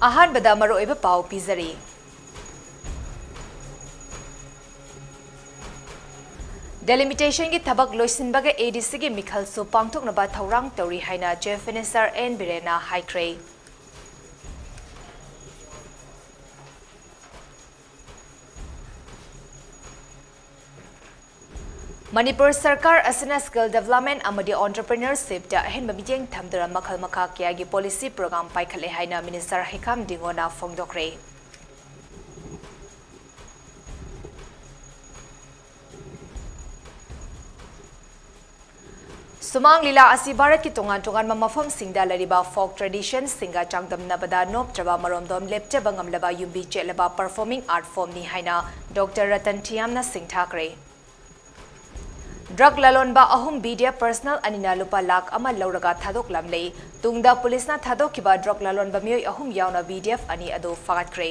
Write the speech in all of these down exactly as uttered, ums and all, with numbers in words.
ꯑꯍꯥꯟꯕꯗ ꯃꯔꯨꯑꯣꯏꯕ ꯄꯥꯎ ꯄꯤꯖꯔꯤ꯫ Delimitationꯒꯤ ꯊꯕꯛ ꯂꯣꯏꯁꯤꯟꯕꯒ ADCꯒꯤ ꯃꯤꯈꯜꯁꯨ ꯄꯥꯡꯊꯣꯛꯅꯕ ꯊꯧꯔꯥꯡ ꯇꯧꯔꯤ ꯍꯥꯏꯅ Chief Minister N ꯕꯤꯔꯦꯟꯅ ꯍꯥꯏꯈ꯭ꯔꯦ꯫ ꯃꯅꯤꯄꯨꯔ ꯁꯔꯀꯥꯔ ꯑꯁꯤꯅ skill development ꯑꯃꯗꯤ entrepreneurshipꯇ ꯑꯍꯦꯟꯕ ꯃꯤꯠꯌꯦꯡ ꯊꯝꯗꯨꯅ ꯃꯈꯜ ꯃꯈꯥ ꯀꯌꯥꯒꯤ policy program ꯄꯥꯏꯈꯠꯂꯦ ꯍꯥꯏꯅ Minister ꯍꯩꯈꯥꯝ ꯗꯤꯡꯒꯣꯅ ꯐꯣꯡꯗꯣꯛꯈ꯭ꯔꯦ꯫ ꯁꯨꯃꯥꯡ ꯂꯤꯂꯥ ꯑꯁꯤ ꯚꯥꯔꯠꯀꯤ ꯇꯣꯉꯥꯟ ꯇꯣꯉꯥꯟꯕ ꯃꯐꯝꯁꯤꯡꯗ ꯂꯩꯔꯤꯕ folk traditionꯁꯤꯡꯒ ꯆꯥꯡꯗꯝꯅꯕꯗ ꯅꯣꯞꯇ꯭ꯔꯕ ꯃꯔꯣꯝꯗꯣꯝ ꯂꯦꯞꯆꯕ ꯉꯝꯂꯕ ꯌꯨꯝꯕꯤ ꯆꯦꯠꯂꯕ performing art formꯅꯤ ꯍꯥꯏꯅ Doctor ꯔꯇꯟ ꯊꯤꯌꯥꯝꯅ ꯁꯤꯡꯊꯥꯈ꯭ꯔꯦ꯫ Drug ꯂꯂꯣꯟꯕ ꯑꯍꯨꯝ BDF personnel ꯑꯅꯤꯅ ꯂꯨꯄꯥ ꯂꯥꯈ ꯑꯃ ꯂꯧꯔꯒ ꯊꯥꯗꯣꯛꯂꯝꯂꯦ꯫ ꯇꯨꯡꯗ ꯄꯨꯂꯤꯁꯅ ꯊꯥꯗꯣꯛꯈꯤꯕ drug ꯂꯂꯣꯟꯕ ꯃꯤꯑꯣꯏ ꯑꯍꯨꯝ ꯌꯥꯎꯅ BDF ꯑꯅꯤ ꯑꯗꯨ ꯐꯥꯒꯠꯈ꯭ꯔꯦ꯫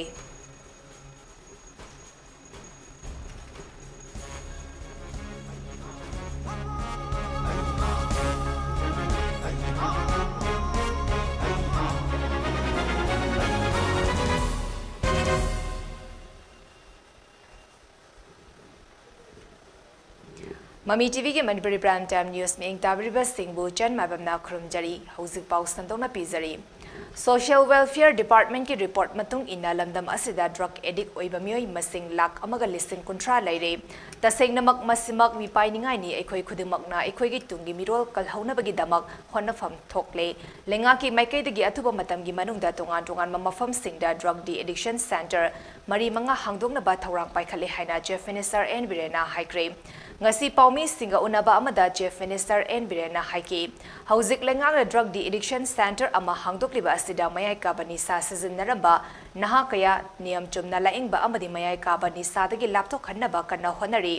ꯃꯃꯤ TVꯒꯤ ꯃꯅꯤꯄꯨꯔꯤ prime time news ꯃꯤꯠꯌꯦꯡ ꯇꯥꯕꯤꯔꯤꯕꯁꯤꯡꯕꯨ ꯆꯟ ꯃꯥꯏꯕꯝꯅ ꯈꯨꯔꯨꯝꯖꯔꯤ꯫ ꯍꯧꯖꯤꯛ ꯄꯥꯎ ꯁꯟꯗꯣꯛꯅ ꯄꯤꯖꯔꯤ꯫ Social Welfare Departmentꯀꯤ report ꯃꯇꯨꯡ ꯏꯟꯅ ꯂꯝꯗꯝ ꯑꯁꯤꯗ drug addict ꯑꯣꯏꯕ ꯃꯤꯑꯣꯏ ꯃꯁꯤꯡ ꯂꯥꯈ ꯑꯃꯒ ꯂꯤꯁꯤꯡ ꯀꯨꯟꯊ꯭ꯔꯥ ꯂꯩꯔꯦ꯫ ꯇꯁꯦꯡꯅꯃꯛ ꯃꯁꯤꯃꯛ ꯃꯤꯄꯥꯏꯅꯤꯡꯉꯥꯏꯅꯤ꯫ ꯑꯩꯈꯣꯏ ꯈꯨꯗꯤꯡꯃꯛꯅ ꯑꯩꯈꯣꯏꯒꯤ ꯇꯨꯡꯒꯤ ꯃꯤꯔꯣꯜ ꯀꯜꯍꯧꯅꯕꯒꯤꯗꯃꯛ ꯍꯣꯠꯅꯐꯝ ꯊꯣꯛꯂꯦ꯫ ꯂꯩꯉꯥꯛꯀꯤ ꯃꯥꯏꯀꯩꯗꯒꯤ ꯑꯊꯨꯕ ꯃꯇꯝꯒꯤ ꯃꯅꯨꯡꯗ ꯇꯣꯉꯥꯟ ꯇꯣꯉꯥꯟꯕ ꯃꯐꯝꯁꯤꯡꯗ drug de-addiction centre ꯃꯔꯤ ꯃꯉꯥ ꯍꯥꯡꯗꯣꯛꯅꯕ ꯊꯧꯔꯥꯡ ꯄꯥꯏꯈꯠꯂꯦ ꯍꯥꯏꯅ Chief Minister N ꯕꯤꯔꯦꯟꯅ ꯍꯥꯏꯈ꯭ꯔꯦ꯫ ꯉꯁꯤ ꯄꯥꯎꯃꯤꯁꯤꯡꯒ ꯎꯅꯕ ꯑꯃꯗ Chief Minister N ꯕꯤꯔꯦꯟꯅ ꯍꯥꯏꯈꯤ, ꯍꯧꯖꯤꯛ ꯂꯩꯉꯥꯛꯅ drug de-addiction centre ꯑꯃ ꯍꯥꯡꯗꯣꯛꯂꯤꯕ ꯑꯁꯤꯗ ꯃꯌꯥꯏ ꯀꯥꯕ ꯅꯤꯁꯥ ꯁꯤꯖꯤꯟꯅꯔꯝꯕ ꯅꯍꯥ ꯀꯌꯥ ꯅꯤꯌꯝ ꯆꯨꯝꯅ ꯂꯥꯌꯦꯡꯕ ꯑꯃꯗꯤ ꯃꯌꯥꯏ ꯀꯥꯕ ꯅꯤꯁꯥꯗꯒꯤ ꯂꯥꯞꯊꯣꯛꯍꯟꯅꯕ ꯀꯟꯅ ꯍꯣꯠꯅꯔꯤ꯫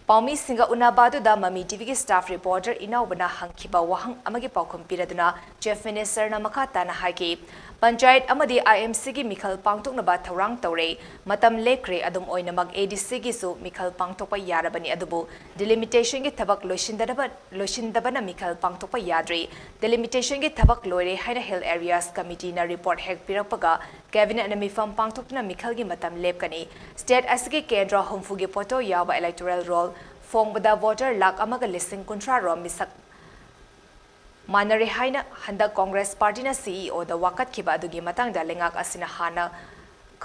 ꯄꯥꯎꯃꯤꯁꯤꯡꯒ ꯎꯅꯕ ꯑꯗꯨꯗ ꯃꯃꯤ ꯇꯤꯚꯤꯒꯤ staff reporter ꯏꯅꯥꯎꯕꯅ ꯍꯪꯈꯤꯕ ꯋꯥꯍꯪ ꯑꯃꯒꯤ ꯄꯥꯎꯈꯨꯝ ꯄꯤꯔꯗꯨꯅ Chief Minister ꯅ ꯃꯈꯥ ꯇꯥꯅ ꯍꯥꯏꯈꯤ, ꯄꯟꯆꯥꯌꯠ ꯑꯃꯗꯤ I M C ꯒꯤ ꯃꯤꯈꯜ ꯄꯥꯡꯊꯣꯛꯅꯕ ꯊꯧꯔꯥꯡ ꯇꯧꯔꯦ꯫ ꯃꯇꯝ ꯂꯦꯞꯈ꯭ꯔꯦ꯫ ꯑꯗꯨꯝ ꯑꯣꯏꯅꯃꯛ, A D C ꯒꯤꯁꯨ ꯃꯤꯈꯜ ꯄꯥꯡꯊꯣꯛꯄ ꯌꯥꯔꯕꯅꯤ, ꯑꯗꯨꯕꯨ delimitation ꯒꯤ ꯊꯕꯛ ꯂꯣꯏꯁꯤꯟꯗꯅꯕ ꯂꯣꯏꯁꯤꯟꯗꯕꯅ ꯃꯤꯈꯜ ꯄꯥꯡꯊꯣꯛꯄ ꯌꯥꯗ꯭ꯔꯤ꯫ Delimitation ꯒꯤ ꯊꯕꯛ ꯂꯣꯏꯔꯦ ꯍꯥꯏꯅ Hill Areas Committee ꯅ report ꯍꯦꯛ ꯄꯤꯔꯛꯄꯒ, Cabinet ꯅ ꯃꯤꯐꯝ ꯄꯥꯡꯊꯣꯛꯇꯨꯅ ꯃꯤꯈꯜꯒꯤ ꯃꯇꯝ ꯂꯦꯞꯀꯅꯤ꯫ State ꯑꯁꯤꯒꯤ ꯀꯦꯟꯗ꯭ꯔ ꯍꯨꯝꯐꯨꯒꯤ photo ꯌꯥꯎꯕ electoral roll ꯐꯣꯡꯕꯗ voter ꯂꯥꯈ ꯑꯃꯒ ꯂꯤꯁꯤꯡ ꯀꯨꯟꯊ꯭ꯔꯥ ꯔꯣꯝ ꯃꯤꯁꯛ ꯃꯥꯟꯅꯔꯦ ꯍꯥꯏꯅ ꯍꯟꯗꯛ Congress party ꯅ C E O ꯗ ꯋꯥꯀꯠꯈꯤꯕ ꯑꯗꯨꯒꯤ ꯃꯇꯥꯡꯗ ꯂꯩꯉꯥꯛ ꯑꯁꯤꯅ ꯍꯥꯟꯅ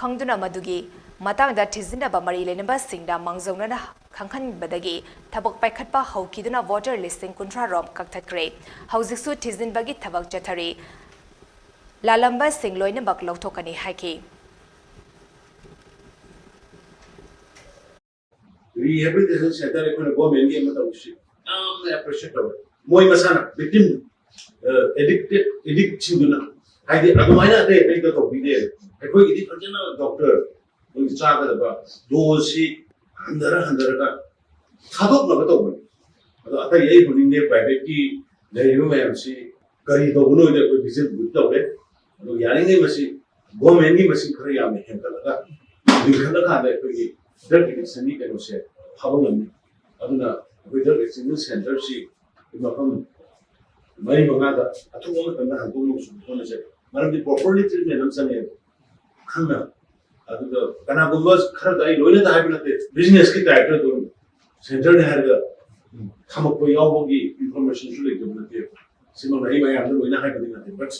ꯈꯪꯗꯨꯅ ꯃꯗꯨꯒꯤ ꯃꯇꯥꯡꯗ ꯊꯤꯖꯤꯟꯅꯕ ꯃꯔꯤ ꯂꯩꯅꯕꯁꯤꯡꯗ ꯃꯥꯡꯖꯧꯅꯅ ꯈꯪꯍꯟꯕꯗꯒꯤ ꯊꯕꯛ ꯄꯥꯏꯈꯠꯄ ꯍꯧꯈꯤꯗꯨꯅ voter ꯂꯤꯁꯤꯡ ꯀꯨꯟꯊ꯭ꯔꯥ ꯔꯣꯝ ꯀꯛꯊꯠꯈ꯭ꯔꯦ꯫ ꯍꯧꯖꯤꯛꯁꯨ ꯊꯤꯖꯤꯟꯕꯒꯤ ꯊꯕꯛ ꯆꯠꯊꯔꯤ꯫ ꯂꯥꯜꯂꯝꯕꯁꯤꯡ ꯂꯣꯏꯅꯃꯛ ꯂꯧꯊꯣꯛꯀꯅꯤ ꯍꯥꯏꯈꯤ꯫ Rehabilitation center ꯑꯩꯈꯣꯏꯅ government ꯀꯤ ꯑꯃ ꯇꯧꯔꯤꯁꯤ ꯌꯥꯝꯅ appreciate ꯇꯧꯋꯦ꯫ ꯃꯣꯏ ꯃꯁꯥꯅ victim, ꯑ, addicted, addict ꯁꯤꯡꯗꯨꯅ, ꯍꯥꯏꯗꯤ, ꯑꯗꯨꯃꯥꯏꯅ ꯑꯇꯩ ꯑꯇꯩꯗ ꯇꯧꯕꯤꯗꯦ꯫ ꯑꯩꯈꯣꯏꯒꯤꯗꯤ ꯐꯖꯅ doctor, ꯃꯣꯏꯒꯤ ꯆꯥꯒꯗꯕ dose ꯁꯤ ꯍꯟꯊꯔ ꯍꯟꯊꯔꯒ ꯊꯥꯗꯣꯛꯅꯕ ꯇꯧꯕꯅꯤ꯫ ꯑꯗꯣ ꯑꯇꯩ ꯑꯩ ꯍꯧꯅꯤꯡꯗꯦ, private ꯀꯤ ꯂꯩꯔꯤꯕ ꯃꯌꯥꯝꯁꯤ ꯀꯔꯤ ꯇꯧꯕꯅꯣ ꯍꯥꯏꯗꯤ ꯑꯩꯈꯣꯏ visit ꯇꯧꯔꯦ꯫ ꯑꯗꯣ ꯌꯥꯔꯤꯉꯩ ꯃꯁꯤ government ꯀꯤ ꯃꯁꯤꯡ ꯈꯔ ꯌꯥꯝꯅ ꯍꯦꯟꯒꯠꯂꯒ, ꯂꯤꯡꯈꯠꯂꯀꯥꯟꯗ ꯑꯩꯈꯣꯏꯒꯤ drug addiction ꯒꯤ ꯀꯩꯅꯣꯁꯦ ꯐꯕ ꯉꯝꯃꯤ꯫ ꯑꯗꯨꯅ ꯑꯩꯈꯣꯏ drug addiction center ꯁꯤ ꯃꯐꯝ ꯃꯔꯤ ꯃꯉꯥꯗ ꯑꯊꯨꯕ ꯃꯇꯝꯗ ꯍꯥꯡꯗꯣꯛꯅꯕꯁꯨ ꯍꯣꯠꯅꯖꯩ꯫ ꯃꯔꯝꯗꯤ properly treatment ꯑꯃ ꯆꯪꯉꯦꯕ, ꯈꯪꯅ꯫ ꯑꯗꯨꯒ ꯀꯅꯥꯒꯨꯝꯕ ꯈꯔꯗ, ꯑꯩ ꯂꯣꯏꯅꯗ ꯍꯥꯏꯕ ꯅꯠꯇꯦ, business ꯀꯤ type ꯇ ꯑꯗꯨꯝ center ꯅꯤ ꯍꯥꯏꯔꯒ ꯊꯝꯃꯛꯄ ꯌꯥꯎꯕꯒꯤ information ꯁꯨ ꯂꯩꯇꯕ ꯅꯠꯇꯦ꯫ ꯁꯤꯃꯛ ꯑꯩ ꯃꯌꯥꯝꯗ ꯂꯣꯏꯅ ꯍꯥꯏꯕꯗꯤ ꯅꯠꯇꯦ, but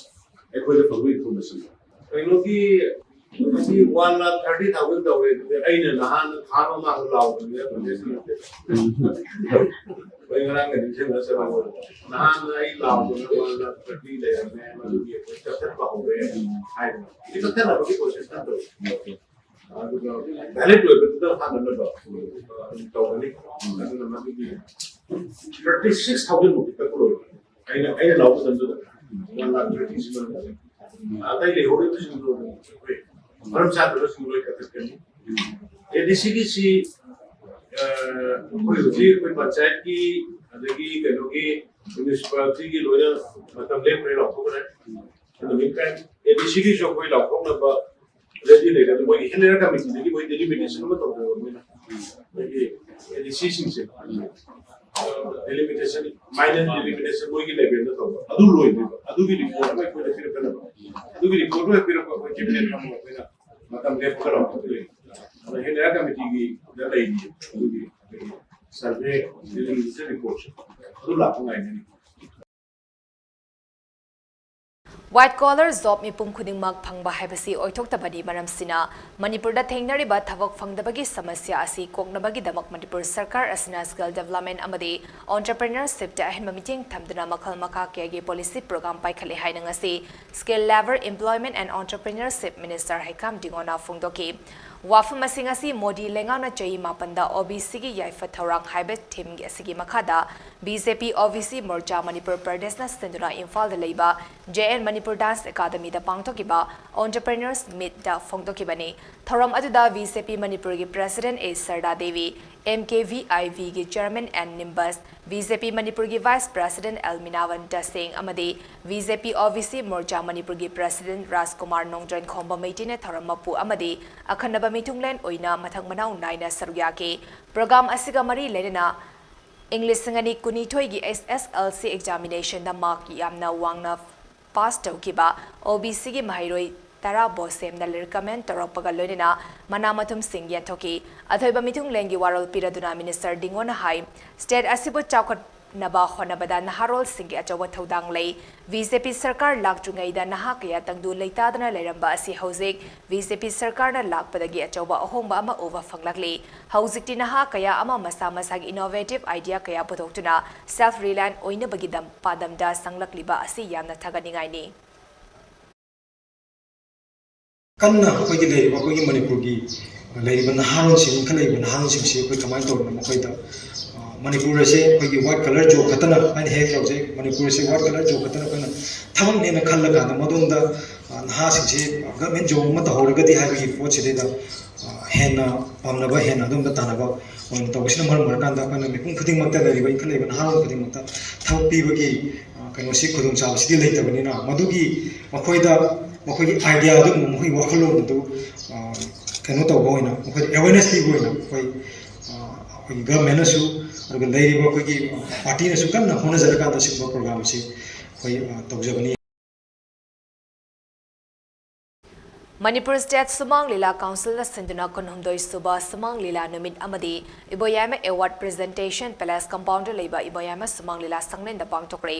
ꯑꯩꯈꯣꯏꯗ ꯐꯪꯕ information ꯗ꯫ ꯀꯩꯅꯣꯒꯤ ꯍꯧꯖꯤꯛ one lakh thirty thousand ꯇꯧꯔꯦ ꯑꯗꯨꯗꯤ, ꯑꯩꯅ ꯅꯍꯥꯟ ꯊꯥ ꯃꯃꯥꯡꯗ ꯂꯥꯎꯕꯅꯤꯅ ꯀꯣꯟꯇꯦꯁ ꯅꯠꯇꯦ꯫ ꯑꯩꯈꯣꯏ ꯉꯔꯥꯡꯒ ꯅꯤꯡꯁꯤꯡꯉ ꯆꯠꯂꯕ꯫ ꯅꯍꯥꯟ ꯑꯩ ꯂꯥꯎꯕꯅ one lakh thirty ꯂꯩꯔꯝꯃꯦ, ꯃꯗꯨꯒꯤ ꯑꯩꯈꯣꯏ ꯀꯛꯊꯠꯄ ꯍꯧꯔꯦ ꯍꯥꯏꯗꯅ꯫ ꯁꯤ ꯀꯛꯊꯠꯅꯕꯒꯤ process ꯀꯝ ꯇꯧꯔꯤ꯫ ꯑꯗꯨꯒ valid ꯑꯣꯏꯕꯗꯨꯗ ꯍꯥꯟꯅꯅꯕ ꯑꯗꯨꯝ ꯇꯧꯒꯅꯤ꯫ ꯑꯗꯨꯅ ꯃꯗꯨꯒꯤ thirty six thousand ꯃꯨꯛꯇꯤ ꯀꯛꯄ ꯂꯣꯏꯔꯦ꯫ ꯑꯩꯅ, ꯑꯩꯅ ꯂꯥꯎꯕ ꯃꯇꯝꯗꯨꯗ one lakh thirty ꯁꯤ ꯂꯣꯏꯔꯦ꯫ ꯑꯇꯩ ꯂꯩꯍꯧꯔꯤꯕꯁꯤꯡꯗꯣ ꯑꯗꯨꯝ ꯑꯩꯈꯣꯏ ꯃꯔꯝ ꯆꯥꯗꯕꯁꯤꯡ ꯂꯣꯏ ꯀꯛꯊꯠꯀꯅꯤ꯫ A D C ꯒꯤꯁꯤ ꯑꯩꯈꯣꯏ ꯍꯧꯖꯤꯛ ꯑꯩꯈꯣꯏ ꯄꯟꯆꯥꯌꯠꯀꯤ ꯑꯗꯒꯤ ꯀꯩꯅꯣꯒꯤ ꯃ꯭ꯌꯨꯅꯤꯁꯤꯄꯥꯂꯤꯇꯤꯒꯤ ꯂꯣꯏꯅ ꯃꯇꯝ ꯂꯦꯞꯈ꯭ꯔꯦ, ꯂꯥꯎꯊꯣꯛꯈ꯭ꯔꯦ꯫ ꯑꯗꯨ ꯃꯤꯟ ꯇꯥꯏꯝ ꯑꯦ ꯗꯤ ꯁꯤꯒꯤꯁꯨ ꯑꯩꯈꯣꯏ ꯂꯥꯎꯊꯣꯛꯅꯕ ꯔꯦꯗꯤ ꯂꯩꯔꯦ꯫ ꯑꯗꯨ ꯃꯣꯏꯒꯤ ꯍꯤꯜ ꯑꯦꯔꯤꯌꯥ ꯀꯃꯤꯇꯤꯗꯒꯤ ꯃꯣꯏ ꯗꯤꯂꯤꯃꯤꯇꯦꯁꯟ ꯑꯃ ꯇꯧꯈ꯭ꯔꯦꯕ ꯃꯣꯏꯅ꯫ ꯃꯣꯏꯒꯤ ꯑꯦ ꯗꯤ ꯁꯤꯁꯤꯡꯁꯦ ꯗꯤꯂꯤꯃꯤꯇꯦꯁꯟ, ꯃꯥꯏꯅꯔ ꯗꯤꯂꯤꯃꯤꯇꯦꯁꯟ ꯃꯣꯏꯒꯤ ꯂꯦꯚꯦꯜꯗ ꯇꯧꯕ ꯑꯗꯨ ꯂꯣꯏꯗ꯭ꯔꯤꯕ꯫ ꯑꯗꯨꯒꯤ ꯔꯤꯄꯣꯔꯠ ꯑꯃ ꯑꯩꯈꯣꯏꯗ ꯄꯤꯔꯛꯀꯗꯕ꯫ ꯑꯗꯨꯒꯤ ꯔꯤꯄꯣꯔꯠꯇꯨ ꯍꯦꯛ ꯄꯤꯔꯛꯄ ꯑꯩꯈꯣꯏ ꯀꯦꯕꯤꯅꯦꯠ ꯊꯝꯃꯒ ꯑꯩꯈꯣꯏꯅ ꯃꯇꯝ ꯂꯦꯞꯄꯒ ꯂꯥꯎꯊꯣꯛꯇꯣꯏꯅꯤ꯫ ꯑꯗꯣ ꯍꯤꯜ ꯑꯦꯔꯤꯌꯥ ꯀꯃꯤꯇꯤꯒꯤꯗ ꯂꯩꯔꯤ ꯑꯗꯨꯒꯤ ꯁꯔꯚꯦ ꯗꯤꯂꯤꯃꯤꯇꯦꯁꯟ ꯔꯤꯄꯣꯔꯠꯁꯦ ꯑꯗꯨ ꯂꯥꯛꯄ ꯉꯥꯏꯒꯅꯤ꯫ White collar job ꯃꯤꯄꯨꯝ ꯈꯨꯗꯤꯡꯃꯛ ꯐꯪꯕ ꯍꯥꯏꯕꯁꯤ ꯑꯣꯏꯊꯣꯛꯇꯕꯅꯤ꯫ ꯃꯔꯝꯁꯤꯅ ꯃꯅꯤꯄꯨꯔꯗ ꯊꯦꯡꯅꯔꯤꯕ ꯊꯕꯛ ꯐꯪꯗꯕꯒꯤ ꯁꯃꯁ꯭ꯌꯥ ꯑꯁꯤ ꯀꯣꯛꯅꯕꯒꯤꯗꯃꯛ ꯃꯅꯤꯄꯨꯔ ꯁꯔꯀꯥꯔ ꯑꯁꯤꯅ skill development ꯑꯃꯗꯤ entrepreneurship ꯇ ꯑꯍꯦꯟꯕ ꯃꯤꯠꯌꯦꯡ ꯊꯝꯗꯨꯅ ꯃꯈꯜ ꯃꯈꯥ ꯀꯌꯥꯒꯤ policy program ꯄꯥꯏꯈꯠꯂꯦ ꯍꯥꯏꯅ ꯉꯁꯤ Skill, Labour, Employment and Entrepreneurship Minister ꯍꯩꯀꯥꯝ ꯗꯤꯡꯒꯣꯅ ꯐꯣꯡꯗꯣꯛꯈꯤ꯫ ꯋꯥꯐꯝ ꯑꯁꯤ ꯉꯁꯤ ꯃꯣꯗꯤ ꯂꯩꯉꯥꯛꯅ ꯆꯍꯤ ꯃꯥꯄꯟꯗ O B C ꯒꯤ ꯌꯥꯏꯐ ꯊꯧꯔꯥꯡ ꯍꯥꯏꯕ theme ꯑꯁꯤꯒꯤ ꯃꯈꯥꯗ B J P O B C Morcha Manipur Pradesh ꯅ ꯁꯤꯟꯗꯨꯅ ꯏꯝꯐꯥꯜꯗ ꯂꯩꯕ J N Manipur Dance Academy ꯗ ꯄꯥꯡꯊꯣꯛꯈꯤꯕ Entrepreneurs Meet ꯇ ꯐꯣꯡꯗꯣꯛꯈꯤꯕꯅꯤ꯫ ꯊꯧꯔꯝ ꯑꯗꯨꯗ B J P ꯃꯅꯤꯄꯨꯔꯒꯤ President A Sarda Devi, M K V I V ꯒꯤ Chairman N ꯅꯤꯝꯕꯁ, B J P ꯃꯅꯤꯄꯨꯔꯒꯤ Vice President ꯑꯦꯜ ꯃꯤꯅꯥꯋꯟꯇ ꯁꯤꯡ ꯑꯃꯗꯤ B J P O B C Morcha Manipur ꯒꯤ President ꯔꯥꯖꯀꯨꯃꯥꯔ ꯅꯣꯡꯖꯣꯏꯟ ꯈꯣꯝꯕ ꯃꯩꯇꯩꯅ ꯊꯧꯔꯝ ꯃꯄꯨ ꯑꯃꯗꯤ ꯑꯈꯟꯅꯕ ꯃꯤꯊꯨꯡꯂꯦꯟ ꯑꯣꯏꯅ ꯃꯊꯪ ꯃꯅꯥꯎ ꯅꯥꯏꯅ ꯁꯔꯨꯛ ꯌꯥꯈꯤ꯫ Program ꯑꯁꯤꯒ ꯃꯔꯤ ꯂꯩꯅꯅ ꯏꯪ ꯂꯤꯁꯤꯡ ꯑꯅꯤ ꯀꯨꯟꯅꯤꯊꯣꯏꯒꯤ S S L C examination ꯗ mark ꯌꯥꯝꯅ ꯋꯥꯡꯅ pass ꯇꯧꯈꯤꯕ O B C ꯒꯤ ꯃꯍꯩꯔꯣꯏ ꯇꯔꯥ ꯕꯣꯁꯦꯝꯅ recommend ꯇꯧꯔꯛꯄꯒ ꯂꯣꯏꯅꯅ ꯃꯅꯥ ꯃꯊꯨꯝꯁꯤꯡ ꯌꯦꯟꯊꯣꯛꯈꯤ꯫ ꯑꯊꯣꯏꯕ ꯃꯤꯊꯨꯡꯂꯦꯟꯒꯤ ꯋꯥꯔꯣꯜ ꯄꯤꯔꯗꯨꯅ Minister ꯗꯤꯡꯒꯣꯅ ꯍꯥꯏ, state ꯑꯁꯤꯕꯨ ꯆꯥꯎꯈꯠꯅꯕ ꯍꯣꯠꯅꯕꯗ ꯅꯍꯥꯔꯣꯜꯁꯤꯡꯒꯤ ꯑꯆꯧꯕ ꯊꯧꯗꯥꯡ ꯂꯩ꯫ B J P ꯁꯔꯀꯥꯔ ꯂꯥꯛꯇ꯭ꯔꯤꯉꯩꯗ ꯅꯍꯥ ꯀꯌꯥ ꯇꯪꯗꯨ ꯂꯩꯇꯥꯗꯅ ꯂꯩꯔꯝꯕ ꯑꯁꯤ ꯍꯧꯖꯤꯛ B J P ꯁꯔꯀꯥꯔꯅ ꯂꯥꯛꯄꯗꯒꯤ ꯑꯆꯧꯕ ꯑꯍꯣꯡꯕ ꯑꯃ ꯎꯕ ꯐꯪꯂꯛꯂꯤ꯫ ꯍꯧꯖꯤꯛꯇꯤ ꯅꯍꯥ ꯀꯌꯥ ꯑꯃ ꯃꯁꯥ ꯃꯁꯥꯒꯤ innovative idea ꯀꯌꯥ ꯄꯨꯊꯣꯛꯇꯨꯅ self reliant ꯑꯣꯏꯅꯕꯒꯤꯗꯝ ꯄꯥꯟꯗꯝꯗ ꯆꯪꯂꯛꯂꯤꯕ ꯑꯁꯤ ꯌꯥꯝꯅ ꯊꯥꯒꯠꯅꯤꯡꯉꯥꯏꯅꯤ꯫ ꯀꯟꯅ ꯑꯩꯈꯣꯏꯒꯤ ꯂꯩꯔꯤꯕ ꯑꯩꯈꯣꯏꯒꯤ ꯃꯅꯤꯄꯨꯔꯒꯤ ꯂꯩꯔꯤꯕ ꯅꯍꯥꯔꯣꯜꯁꯤꯡ, ꯏꯟꯈꯠꯂꯛꯏꯕ ꯅꯍꯥꯔꯣꯜꯁꯤꯡꯁꯤ ꯑꯩꯈꯣꯏ ꯀꯃꯥꯏꯅ ꯇꯧꯗꯅ ꯃꯈꯣꯏꯗ, ꯑ, ꯃꯅꯤꯄꯨꯔ ꯑꯁꯦ ꯑꯩꯈꯣꯏꯒꯤ white collar job ꯈꯛꯇꯅ, ꯑꯩꯅ ꯍꯦꯛ ꯍꯦꯛ ꯇꯧꯖꯩ, ꯃꯅꯤꯄꯨꯔ ꯑꯁꯦ white collar job ꯈꯛꯇꯅ ꯑꯩꯈꯣꯏꯅ ꯊꯕꯛꯅꯦꯅ ꯈꯜꯂꯀꯥꯟꯗ ꯃꯗꯣꯝꯗ, ꯑ, ꯅꯍꯥꯁꯤꯡꯁꯤ government job ꯑꯃ ꯇꯧꯍꯧꯔꯒꯗꯤ ꯍꯥꯏꯕꯒꯤ ꯄꯣꯠꯁꯤꯗꯩꯗ, ꯑ, ꯍꯦꯟꯅ ꯄꯥꯝꯅꯕ, ꯍꯦꯟꯅ ꯑꯗꯣꯝꯗ ꯇꯥꯟꯅꯕ ꯑꯣꯏꯅ ꯇꯧꯕꯁꯤꯅ ꯃꯔꯝ ꯑꯣꯏꯔꯀꯥꯟꯗ ꯑꯩꯈꯣꯏꯅ ꯃꯤꯄꯨꯝ ꯈꯨꯗꯤꯡꯃꯛꯇ, ꯂꯩꯔꯤꯕ ꯏꯟꯈꯠꯂꯛꯏꯕ ꯅꯍꯥꯔꯣꯜ ꯈꯨꯗꯤꯡꯃꯛꯇ ꯊꯕꯛ ꯄꯤꯕꯒꯤ, ꯑ, ꯀꯩꯅꯣꯁꯤ, ꯈꯨꯗꯣꯡꯆꯥꯕꯁꯤꯗꯤ ꯂꯩꯇꯕꯅꯤꯅ, ꯃꯗꯨꯒꯤ ꯃꯈꯣꯏꯗ, ꯃꯈꯣꯏꯒꯤ idea ꯑꯗꯨꯒꯨꯝꯕ, ꯃꯈꯣꯏꯒꯤ ꯋꯥꯈꯜꯂꯣꯟ ꯑꯗꯨ, ꯑ, ꯀꯩꯅꯣ ꯇꯧꯕ ꯑꯣꯏꯅ, ꯃꯈꯣꯏꯗ awareness ꯄꯤꯕ ꯑꯣꯏꯅ ꯑꯩꯈꯣꯏ, ꯑ, ꯑꯩꯈꯣꯏꯒꯤ government ꯅꯁꯨ, ꯑꯗꯨꯒ ꯂꯩꯔꯤꯕ ꯑꯩꯈꯣꯏꯒꯤ party ꯅꯁꯨ ꯀꯟꯅ ꯍꯣꯠꯅꯖꯔꯀꯥꯟꯗ ꯁꯤꯒꯨꯝꯕ program ꯑꯁꯤ ꯑꯩꯈꯣꯏ, ꯑ, ꯇꯧꯖꯕꯅꯤ꯫ ꯃꯅꯤꯄꯨꯔ ꯁ꯭ꯇꯦꯠ ꯁꯨꯃꯥꯡ ꯂꯤꯂꯥ ꯀꯥꯎꯟꯁꯤꯜꯅ ꯁꯤꯟꯗꯨꯅ ꯀꯨꯟꯍꯨꯝꯗꯣꯏ ꯁꯨꯕ ꯁꯨꯃꯥꯡ ꯂꯤꯂꯥ ꯅꯨꯃꯤꯠ ꯑꯃꯗꯤ ꯏꯕꯣꯌꯥꯏꯃ Award Presentation Palace Compound ꯗ ꯂꯩꯕ ꯏꯕꯣꯌꯥꯏꯃ ꯁꯨꯃꯥꯡ ꯂꯤꯂꯥ ꯁꯪꯂꯦꯟꯗ ꯄꯥꯡꯊꯣꯛꯈ꯭ꯔꯦ꯫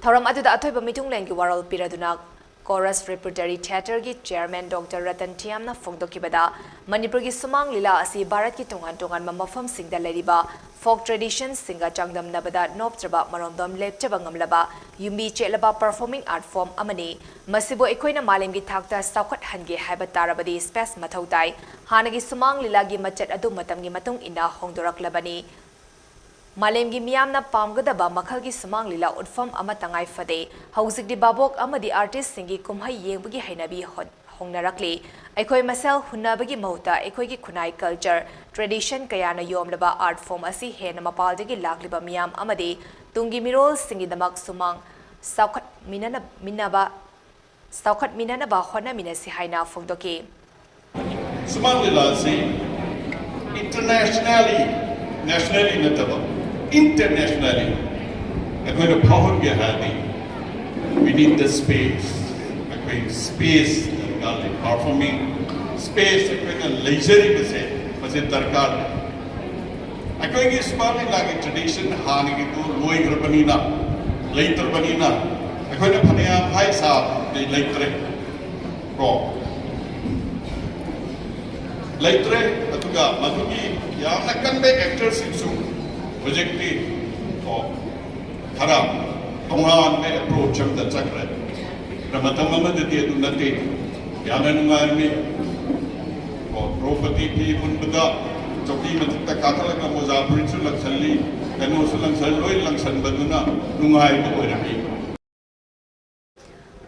ꯊꯧꯔꯝ ꯑꯗꯨꯗ ꯑꯊꯣꯏꯕ ꯃꯤꯊꯨꯡꯂꯦꯟꯒꯤ ꯋꯥꯔꯣꯜ ꯄꯤꯔꯗꯨꯅ Chorus Repertory Theatre ꯒꯤ Chairman Doctor ꯔꯇꯟ ꯊꯤꯌꯥꯝꯅ ꯐꯣꯡꯗꯣꯛꯈꯤꯕꯗ, ꯃꯅꯤꯄꯨꯔꯒꯤ ꯁꯨꯃꯥꯡ ꯂꯤꯂꯥ ꯑꯁꯤ ꯚꯥꯔꯠꯀꯤ ꯇꯣꯉꯥꯟ ꯇꯣꯉꯥꯟꯕ ꯃꯐꯝꯁꯤꯡꯗ ꯂꯩꯔꯤꯕ folk tradition ꯁꯤꯡꯒ ꯆꯥꯡꯗꯝꯅꯕꯗ ꯅꯣꯞꯇ꯭ꯔꯕ, ꯃꯔꯣꯝꯗꯣꯝ ꯂꯦꯞꯆꯕ ꯉꯝꯂꯕ, ꯌꯨꯝꯕꯤ ꯆꯦꯠꯂꯕ performing art form ꯑꯃꯅꯤ꯫ ꯃꯁꯤꯕꯨ ꯑꯩꯈꯣꯏꯅ ꯃꯥꯂꯦꯝꯒꯤ ꯊꯥꯛꯇ ꯆꯥꯎꯈꯠꯍꯟꯒꯦ ꯍꯥꯏꯕ ꯇꯥꯔꯕꯗꯤ space ꯃꯊꯧ ꯇꯥꯏ꯫ ꯍꯥꯟꯅꯒꯤ ꯁꯨꯃꯥꯡ ꯂꯤꯂꯥꯒꯤ ꯃꯆꯠ ꯑꯗꯨ ꯃꯇꯝꯒꯤ ꯃꯇꯨꯡ ꯏꯟꯅ ꯍꯣꯡꯗꯣꯔꯛꯂꯕꯅꯤ꯫ ꯃꯥꯂꯦꯝꯒꯤ ꯃꯤꯌꯥꯝꯅ ꯄꯥꯝꯒꯗꯕ ꯃꯈꯜꯒꯤ ꯁꯨꯃꯥꯡ ꯂꯤꯂꯥ ꯎꯠꯐꯝ ꯑꯃ ꯇꯉꯥꯏ ꯐꯗꯦ꯫ ꯍꯧꯖꯤꯛꯇꯤ ꯚꯥꯕꯣꯛ ꯑꯃꯗꯤ artist ꯁꯤꯡꯒꯤ ꯀꯨꯝꯍꯩ ꯌꯦꯡꯕꯒꯤ ꯍꯩꯅꯕꯤ ꯍꯣ-, ꯍꯣꯡꯅꯔꯛꯂꯤ꯫ ꯑꯩꯈꯣꯏ ꯃꯁꯦꯜ ꯍꯨꯟꯅꯕꯒꯤ ꯃꯍꯨꯠꯇ ꯑꯩꯈꯣꯏꯒꯤ ꯈꯨꯟꯅꯥꯏ, culture, tradition ꯀꯌꯥꯅ ꯌꯣꯝꯂꯕ art form ꯑꯁꯤ ꯍꯦꯟꯅ ꯃꯄꯥꯜꯗꯒꯤ ꯂꯥꯛꯂꯤꯕ ꯃꯤꯌꯥꯝ ꯑꯃꯗꯤ ꯇꯨꯡꯒꯤ ꯃꯤꯔꯣꯜꯁꯤꯡꯒꯤꯗꯃꯛ ꯁꯨꯃꯥꯡ ꯆꯥꯎꯈꯠꯃꯤꯟꯅꯅ-, ꯃꯤꯟꯅꯕ, ꯆꯥꯎꯈꯠꯃꯤꯟꯅꯅꯕ ꯍꯣꯠꯅꯃꯤꯟꯅꯁꯤ ꯍꯥꯏꯅ ꯐꯣꯡꯗꯣꯛꯈꯤ꯫ ꯁꯨꯃꯥꯡ ꯂꯤꯂꯥ ꯑꯁꯤ internationally, nationally ꯅꯠꯇꯕ, internationally ꯑꯩꯈꯣꯏꯅ ꯐꯥꯎꯍꯟꯒꯦ ꯍꯥꯏꯔꯗꯤ, we need the space. ꯑꯩꯈꯣꯏ space ꯗꯔꯀꯥꯔ ꯂꯩ꯫ Performing space ꯑꯩꯈꯣꯏꯅ ꯂꯩꯖꯔꯤꯕꯁꯦ, ꯃꯁꯤ ꯗꯔꯀꯥꯔ ꯂꯩ꯫ ꯑꯩꯈꯣꯏꯒꯤ ꯁꯨꯃꯥꯡ ꯂꯤꯂꯥꯒꯤ tradition ꯍꯥꯟꯅꯒꯤꯗꯨ ꯂꯣꯏꯈ꯭ꯔꯕꯅꯤꯅ, ꯂꯩꯇ꯭ꯔꯕꯅꯤꯅ, ꯑꯩꯈꯣꯏꯅ ꯐꯅꯌꯥꯝ ꯍꯥꯏ ꯁꯥꯕꯗꯤ ꯂꯩꯇ꯭ꯔꯦ꯫ ꯀꯣ ꯂꯩꯇ꯭ꯔꯦ꯫ ꯑꯗꯨꯒ ꯃꯗꯨꯒꯤ ꯌꯥꯝꯅ ꯀꯟꯕ actor ꯁꯤꯡꯁꯨ ꯍꯧꯖꯤꯛꯇꯤ ꯀꯣ ꯈꯔ ꯇꯣꯉꯥꯟꯕ approach ꯑꯃꯗ ꯆꯠꯈ꯭ꯔꯦ꯫ ꯈꯔ ꯃꯇꯝ ꯑꯃꯗꯗꯤ ꯑꯗꯨ ꯅꯠꯇꯦ꯫ ꯌꯥꯝꯅ ꯅꯨꯡꯉꯥꯏꯔꯝꯃꯤ꯫ ꯀꯣ ꯗ꯭ꯔꯧꯄꯗꯤ ꯐꯤ ꯍꯨꯟꯕꯗ ꯆꯧꯀꯤ ꯃꯊꯛꯇ ꯀꯥꯈꯠꯂꯒ ꯃꯣꯖꯥ ꯐꯨꯔꯤꯠꯁꯨ ꯂꯪꯁꯜꯂꯤ, ꯀꯩꯅꯣꯁꯨ ꯂꯪꯁꯜ-, ꯂꯣꯏ ꯂꯪꯁꯟꯕꯗꯨꯅ ꯅꯨꯡꯉꯥꯏꯕ ꯑꯣꯏꯔꯝꯃꯤ꯫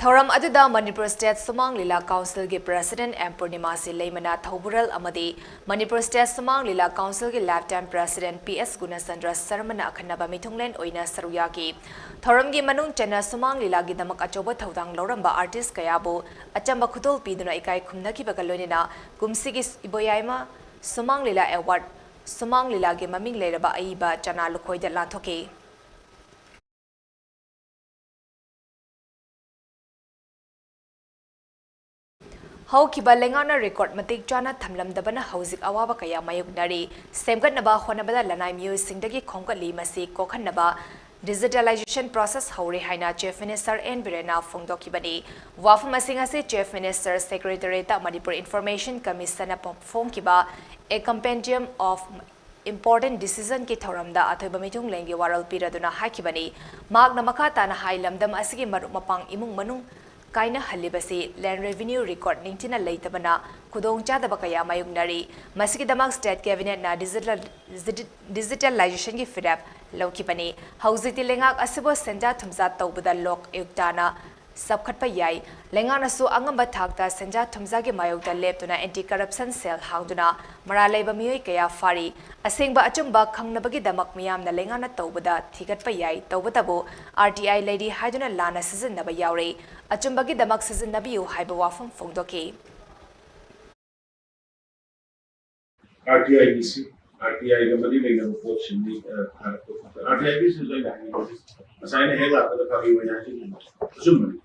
ꯊꯧꯔꯝ ꯑꯗꯨꯗ ꯃꯅꯤꯄꯨꯔ ꯁ꯭ꯇꯦꯠ ꯁꯨꯃꯥꯡ ꯂꯤꯂꯥ ꯀꯥꯎꯟꯁꯤꯜꯒꯤ ꯄ꯭ꯔꯦꯁꯤꯗꯦꯟꯠ ꯑꯦꯝ ꯄꯨꯔꯅꯤꯃꯥꯁꯤ ꯂꯩꯃꯅ ꯊꯧꯕꯨꯔꯜ ꯑꯃꯗꯤ ꯃꯅꯤꯄꯨꯔ ꯁ꯭ꯇꯦꯠ ꯁꯨꯃꯥꯡ ꯂꯤꯂꯥ ꯀꯥꯎꯟꯁꯤꯜꯒꯤ ꯂꯥꯏꯐꯇꯥꯏꯝ ꯄ꯭ꯔꯦꯁꯤꯗꯦꯟꯠ ꯄꯤ ꯑꯦꯁ ꯒꯨꯅꯆꯟꯗ꯭ꯔ ꯁꯔꯃꯅ ꯑꯈꯟꯅꯕ ꯃꯤꯊꯨꯡꯂꯦꯟ ꯑꯣꯏꯅ ꯁꯔꯨꯛ ꯌꯥꯈꯤ꯫ ꯊꯧꯔꯝꯒꯤ ꯃꯅꯨꯡ ꯆꯟꯅ ꯁꯨꯃꯥꯡ ꯂꯤꯂꯥꯒꯤꯗꯃꯛ ꯑꯆꯧꯕ ꯊꯧꯗꯥꯡ ꯂꯧꯔꯝꯕ ꯑꯥꯔꯇꯤꯁ꯭ꯠ ꯀꯌꯥꯕꯨ ꯑꯆꯝꯕ ꯈꯨꯗꯣꯜ ꯄꯤꯗꯨꯅ ꯏꯀꯥꯏ ꯈꯨꯝꯅꯈꯤꯕꯒ ꯂꯣꯏꯅꯅ ꯀꯨꯝꯁꯤꯒꯤ ꯏꯕꯣꯌꯥꯏꯃ ꯁꯨꯃꯥꯡ ꯂꯤꯂꯥ ꯑꯦꯋꯥꯔꯗ ꯁꯨꯃꯥꯡ ꯂꯤꯂꯥꯒꯤ ꯃꯃꯤꯡ ꯂꯩꯔꯕ ꯑꯏꯕ ꯆꯅꯥ ꯂꯨꯈꯣꯏꯗ ꯂꯥꯟꯊꯣꯛꯈꯤ꯫ ꯍꯧꯈꯤꯕ ꯂꯩꯉꯥꯛꯅ ꯔꯦꯀꯣꯔꯗ ꯃꯇꯤꯛ ꯆꯥꯅ ꯊꯝꯂꯝꯗꯕꯅ ꯍꯧꯖꯤꯛ ꯑꯋꯥꯕ ꯀꯌꯥ ꯃꯥꯌꯣꯛꯅꯔꯤ꯫ ꯁꯦꯝꯒꯠꯅꯕ ꯍꯣꯠꯅꯕꯗ ꯂꯅꯥꯏ ꯃꯤꯑꯣꯏꯁꯤꯡꯗꯒꯤ ꯈꯣꯝꯒꯠꯂꯤ꯫ ꯃꯁꯤ ꯀꯣꯛꯍꯟꯅꯕ ꯗꯤꯖꯤꯇꯦꯂꯥꯏꯖꯦꯁꯟ ꯄ꯭ꯔꯣꯁꯦꯁ ꯍꯧꯔꯦ ꯍꯥꯏꯅ ꯆꯤꯐ ꯃꯤꯅꯤꯁꯇꯔ ꯑꯦꯟ ꯕꯤꯔꯦꯟꯅ ꯐꯣꯡꯗꯣꯛꯈꯤꯕꯅꯤ꯫ ꯋꯥꯐꯝ ꯑꯁꯤꯡ ꯑꯁꯤ ꯆꯤꯐ ꯃꯤꯅꯤꯁꯇꯔ ꯁꯦꯀ꯭ꯔꯦꯇꯔꯤꯌꯦꯠꯇ ꯃꯅꯤꯄꯨꯔ ꯏꯟꯐꯣꯔꯃꯦꯁꯟ ꯀꯃꯤꯁꯟꯅ ꯐꯣꯡꯈꯤꯕ A Compendium of Important Decision ꯀꯤ ꯊꯧꯔꯝꯗ ꯑꯊꯣꯏꯕ ꯃꯤꯊꯨꯡꯂꯦꯟꯒꯤ ꯋꯥꯔꯣꯜ ꯄꯤꯔꯗꯨꯅ ꯍꯥꯏꯈꯤꯕꯅꯤ꯫ ꯃꯍꯥꯛꯅ ꯃꯈꯥ ꯇꯥꯅ ꯍꯥꯏ, ꯂꯝꯗꯝ ꯑꯁꯤꯒꯤ ꯃꯔꯨꯞ ꯃꯄꯥꯡ ꯏꯃꯨꯡ ꯃꯅꯨꯡ ꯀꯥꯏꯅꯍꯜꯂꯤꯕꯁꯤ ꯂꯦꯟꯗ ꯔꯦꯚꯤꯅ꯭ꯌꯨ ꯔꯦꯀꯣꯔꯗ ꯅꯤꯡꯊꯤꯅ ꯂꯩꯇꯕꯅ ꯈꯨꯗꯣꯡꯆꯥꯗꯕ ꯀꯌꯥ ꯃꯥꯌꯣꯛꯅꯔꯤ꯫ ꯃꯁꯤꯒꯤꯗꯃꯛ ꯁ꯭ꯇꯦꯠ ꯀꯦꯕꯤꯅꯦꯠꯅ ꯗꯤꯖꯤꯇꯦꯜ, ꯗꯤꯖꯤꯇꯦꯂꯥꯏꯖꯦꯁꯟꯒꯤ ꯐꯤꯔꯦꯞ ꯂꯧꯈꯤꯕꯅꯤ꯫ ꯍꯧꯖꯤꯛꯇꯤ ꯂꯩꯉꯥꯛ ꯑꯁꯤꯕꯨ ꯁꯦꯟꯖꯥ ꯊꯨꯝꯖꯥ ꯇꯧꯕꯗ ꯂꯣꯛ ꯑꯌꯨꯛꯇꯥꯅ ꯆꯥꯎꯈꯠꯄ ꯌꯥꯏ꯫ ꯂꯩꯉꯥꯛꯅꯁꯨ ꯑꯉꯝꯕ ꯊꯥꯛꯇ ꯁꯦꯟꯖꯥ ꯊꯨꯝꯖꯥꯒꯤ ꯃꯥꯌꯣꯛꯇ ꯂꯦꯞꯇꯨꯅ ꯑꯦꯟꯇꯤ ꯀꯔꯞꯁꯟ ꯁꯦꯜ ꯍꯥꯡꯗꯨꯅ ꯃꯔꯥꯜ ꯂꯩꯕ ꯃꯤꯑꯣꯏ ꯀꯌꯥ ꯐꯥꯔꯤ꯫ ꯑꯁꯦꯡꯕ ꯑꯆꯨꯝꯕ ꯈꯪꯅꯕꯒꯤꯗꯃꯛ ꯃꯤꯌꯥꯝꯅ ꯂꯩꯉꯥꯛꯅ ꯇꯧꯕꯗ ꯊꯤꯒꯠꯄ ꯌꯥꯏ꯫ ꯇꯧꯕꯇꯕꯨ ꯑꯥꯔ ꯇꯤ ꯑꯥꯏ ꯂꯩꯔꯤ ꯍꯥꯏꯗꯨꯅ ꯂꯥꯟꯅ ꯁꯤꯖꯤꯟꯅꯕ ꯌꯥꯎꯔꯤ꯫ ꯑꯆꯨꯝꯕꯒꯤꯗꯃꯛ ꯁꯤꯖꯤꯟꯅꯕꯤꯌꯨ ꯍꯥꯏꯕ ꯋꯥꯐꯝ ꯐꯣꯡꯗꯣꯛꯈꯤ꯫ ꯑꯥꯔ ꯇꯤ ꯑꯥꯏꯒꯤꯁꯤ, ꯑꯥꯔ ꯇꯤ ꯑꯥꯏꯒ ꯃꯔꯤ ꯂꯩꯅꯕ ꯄꯣꯠꯁꯤꯡꯗꯤ, ꯑ, ꯍꯥꯏꯔꯛꯄ ꯈꯛꯇ꯫ ꯑꯥꯔ ꯇꯤ ꯑꯥꯏꯒꯤꯁꯤꯁꯨ ꯑꯩꯅ ꯍꯥꯏꯅꯤꯡꯕꯁꯦ, ꯉꯁꯥꯏ ꯑꯩꯅ ꯍꯦꯛ ꯂꯥꯛꯄꯗ ꯐꯥꯒꯤ ꯑꯣꯏꯅ ꯍꯥꯏꯖꯈꯤꯕꯅꯤ꯫ ꯑꯆꯨꯝꯕꯅꯤ꯫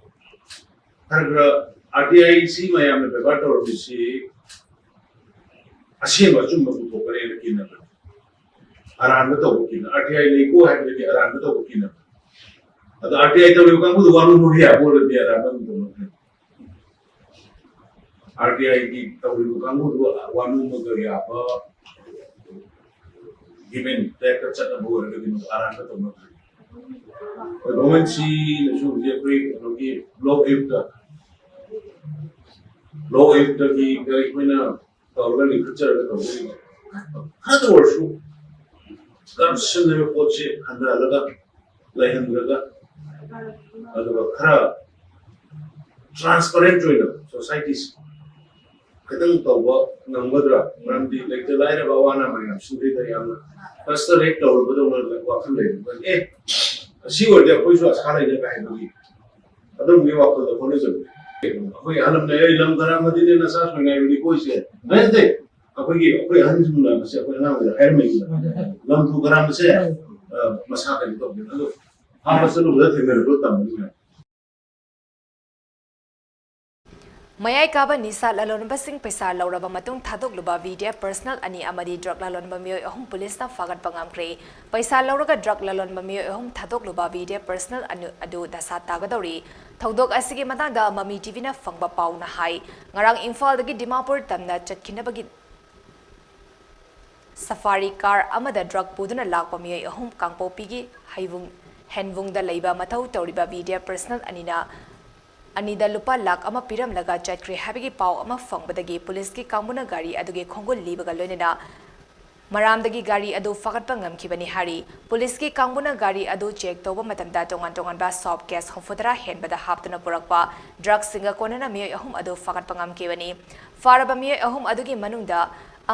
ꯈꯔ ꯈꯔ ꯑꯥꯔ ꯇꯤ ꯑꯥꯏꯁꯤ ꯃꯌꯥꯝꯅ ꯕꯦꯕꯥꯔ ꯇꯧꯔꯝꯃꯤꯁꯤ ꯑꯁꯦꯡꯕ ꯑꯆꯨꯝꯕ ꯄꯨꯊꯣꯛꯄꯅꯦꯅ ꯀꯤꯅꯕꯅꯤ꯫ ꯑꯔꯥꯟꯕ ꯇꯧꯕ ꯀꯤꯅ-, ꯑꯥꯔ ꯇꯤ ꯑꯥꯏ ꯂꯩꯀꯣ ꯍꯥꯏꯕꯗꯒꯤ ꯑꯔꯥꯟꯕ ꯇꯧꯕ ꯀꯤꯅꯕꯅꯤ꯫ ꯑꯗꯣ ꯑꯥꯔ ꯇꯤ ꯑꯥꯏ ꯇꯧꯔꯤꯕ ꯀꯥꯡꯕꯨꯗꯣ ꯋꯥꯅꯣꯝ ꯌꯥꯕ ꯑꯣꯏꯔꯗꯤ ꯑꯔꯥꯟꯕ ꯑꯗꯨꯝ ꯇꯧꯅꯈ꯭ꯔꯦ꯫ ꯑꯥꯔ ꯇꯤ ꯑꯥꯏꯒꯤ ꯇꯧꯔꯤꯕ ꯀꯥꯡꯕꯨꯗꯨ ꯋꯥꯅꯣꯝꯃꯒ ꯌꯥꯕ ꯒꯤꯚꯦꯟ ꯇꯦꯛꯇ ꯆꯠꯅꯕ ꯑꯣꯏꯔꯒꯗꯤ ꯃꯗꯨ ꯑꯔꯥꯟꯕ ꯇꯧꯅꯕꯅꯤ꯫ ꯒꯣꯔꯃꯦꯟꯁꯤꯅꯁꯨ ꯍꯧꯖꯤꯛ ꯑꯩꯈꯣꯏ ꯀꯩꯅꯣꯒꯤ ꯕ꯭ꯂꯣꯛ ꯑꯌꯨꯛꯇ, ꯕ꯭ꯂꯣꯛ ꯑꯌꯨꯛꯇꯒꯤ ꯑꯩꯈꯣꯏꯅ ꯇꯧꯔꯒ ꯂꯤꯡꯈꯠꯆꯔꯒ ꯇꯧꯖꯔꯤꯕ ꯈꯔꯗ ꯑꯣꯏꯔꯁꯨ ꯀꯔꯞꯁꯟ ꯍꯥꯏꯕ ꯄꯣꯠꯁꯦ ꯍꯟꯊꯍꯜꯂꯒ ꯂꯩꯍꯟꯗ꯭ꯔꯒ, ꯑꯗꯨꯒ ꯈꯔ ꯇ꯭ꯔꯥꯟꯁꯄꯔꯦꯟ ꯑꯣꯏꯅ ꯁꯣꯁꯥꯏꯇꯤꯁꯤ ꯈꯤꯇꯪ ꯇꯧꯕ ꯉꯝꯒꯗ꯭ꯔꯥ? ꯃꯔꯝꯗꯤ ꯂꯩꯇ ꯂꯥꯏꯔꯕ ꯑꯋꯥ ꯑꯅꯥ ꯃꯌꯥꯝ ꯁꯤꯗꯩꯗ ꯌꯥꯝꯅ ꯀꯁꯇꯔꯦꯠ ꯇꯧꯔꯕꯗꯧꯅ ꯋꯥꯈꯜ ꯂꯩꯔꯝꯒꯅꯤ꯫ ꯑꯦ, ꯑꯁꯤ ꯑꯣꯏꯔꯗꯤ ꯑꯩꯈꯣꯏꯁꯨ ꯑꯁꯥ ꯂꯩꯔꯦ ꯀꯥꯏꯅꯒꯤ ꯑꯗꯨꯒꯨꯝꯕꯒꯤ ꯋꯥꯈꯜꯗ ꯍꯣꯠꯅꯖꯕ꯫ ꯑꯩꯈꯣꯏ ꯑꯍꯜ ꯂꯃꯟꯅ, "ꯑꯩ ꯂꯝ ꯈꯔ ꯑꯃꯗꯤꯅꯦ ꯅꯆꯥ ꯁꯣꯏꯉꯥꯏꯕꯅꯤ ꯀꯣꯏꯁꯦ", ꯍꯥꯏ ꯅꯠꯇꯦ꯫ ꯑꯩꯈꯣꯏꯒꯤ, ꯑꯩꯈꯣꯏ ꯑꯍꯟꯁꯤꯡꯅ ꯃꯁꯤ ꯑꯩꯈꯣꯏ ꯑꯉꯥꯡ ꯑꯣꯏꯔꯤꯉꯩꯗ ꯍꯥꯏꯔꯝꯃꯤꯗꯅ, "ꯂꯝ ꯇꯨ ꯈꯔ ꯑꯃꯁꯦ, ꯑ, ꯃꯁꯥ ꯀꯩꯅꯣ ꯇꯧꯕꯅꯤ"꯫ ꯑꯗꯣ ꯍꯥꯞꯄ ꯆꯠꯂꯨꯕꯗ ꯊꯦꯡꯅꯔꯛꯄ ꯇꯝꯕꯅꯤꯅ꯫ ꯃꯌꯥꯏ ꯀꯥꯕ ꯅꯤꯁꯥ ꯂꯂꯣꯟꯕꯁꯤꯡ ꯄꯩꯁꯥ ꯂꯧꯔꯕ ꯃꯇꯨꯡ ꯊꯥꯗꯣꯛꯂꯨꯕ ꯚꯤ ꯗꯤ ꯑꯦꯐ ꯄꯔꯁꯅꯦꯜ ꯑꯅꯤ ꯑꯃꯗꯤ ꯗ꯭ꯔꯒ ꯂꯂꯣꯟꯕ ꯃꯤꯑꯣꯏ ꯑꯍꯨꯝ ꯄꯨꯂꯤꯁꯅ ꯐꯥꯒꯠꯄ ꯉꯝꯈ꯭ꯔꯦ꯫ ꯄꯩꯁꯥ ꯂꯧꯔꯒ ꯗ꯭ꯔꯒ ꯂꯂꯣꯟꯕ ꯃꯤꯑꯣꯏ ꯑꯍꯨꯝ ꯊꯥꯗꯣꯛꯂꯨꯕ ꯚꯤ ꯗꯤ ꯑꯦꯐ ꯄꯔꯁꯅꯦꯜ ꯑꯅꯤ ꯑꯗꯨ ꯗꯁꯥ ꯇꯥꯒꯗꯧꯔꯤ꯫ ꯊꯧꯗꯣꯛ ꯑꯁꯤꯒꯤ ꯃꯇꯥꯡꯗ ꯃꯃꯤ ꯇꯤ ꯚꯤꯅ ꯐꯪꯕ ꯄꯥꯎꯅ ꯍꯥꯏ, ꯉꯔꯥꯡ ꯏꯝꯐꯥꯜꯗꯒꯤ ꯗꯤꯃꯥꯄꯨꯔ ꯇꯝꯅ ꯆꯠꯈꯤꯅꯕꯒꯤ ꯁꯐꯥꯔꯤ ꯀꯥꯔ ꯑꯃꯗ ꯗ꯭ꯔꯒ ꯄꯨꯗꯨꯅ ꯂꯥꯛꯄ ꯃꯤꯑꯣꯏ ꯑꯍꯨꯝ ꯀꯥꯡꯄꯣꯛꯄꯤꯒꯤ ꯍꯩꯕꯨꯡ, ꯍꯦꯟꯕꯨꯡꯗ ꯂꯩꯕ ꯃꯊꯧ ꯇꯧꯔꯤꯕ ꯚꯤ ꯗꯤ ꯑꯦꯐ ꯄꯔꯁꯅꯦꯜ ꯑꯅꯤꯅ, ꯑꯅꯤꯗ ꯂꯨꯄꯥ ꯂꯥꯈ ꯑꯃ ꯄꯤꯔꯝꯂꯒ ꯆꯠꯈ꯭ꯔꯦ ꯍꯥꯏꯕꯒꯤ ꯄꯥꯎ ꯑꯃ ꯐꯪꯕꯗꯒꯤ ꯄꯨꯂꯤꯁꯀꯤ ꯀꯥꯡꯕꯨꯅ ꯒꯥꯔꯤ ꯑꯗꯨꯒꯤ ꯈꯣꯡꯒꯨꯜ ꯂꯤꯕꯒ ꯂꯣꯏꯅꯅ ꯃꯔꯥꯝꯗꯒꯤ ꯒꯥꯔꯤ ꯑꯗꯨ ꯐꯥꯒꯠꯄ ꯉꯝꯈꯤꯕꯅꯤ ꯍꯥꯏꯔꯤ꯫ ꯄꯨꯂꯤꯁꯀꯤ ꯀꯥꯡꯕꯨꯅ ꯒꯥꯔꯤ ꯑꯗꯨ ꯆꯦꯛ ꯇꯧꯕ ꯃꯇꯝꯗ ꯇꯣꯉꯥꯟ ꯇꯣꯉꯥꯟꯕ ꯁꯣꯞ ꯀꯦꯁ ꯍꯨꯝꯐꯨꯇꯔꯥ ꯍꯦꯟꯕꯗ ꯍꯥꯞꯇꯨꯅ ꯄꯨꯔꯛꯄ ꯗ꯭ꯔꯒꯁꯤꯡꯒ ꯀꯣꯟꯅꯅ ꯃꯤꯑꯣꯏ ꯑꯍꯨꯝ ꯑꯗꯨ ꯐꯥꯒꯠꯄ ꯉꯝꯈꯤꯕꯅꯤ꯫ ꯐꯥꯔꯕ ꯃꯤꯑꯣꯏ ꯑꯍꯨꯝ ꯑꯗꯨꯒꯤ ꯃꯅꯨꯡꯗ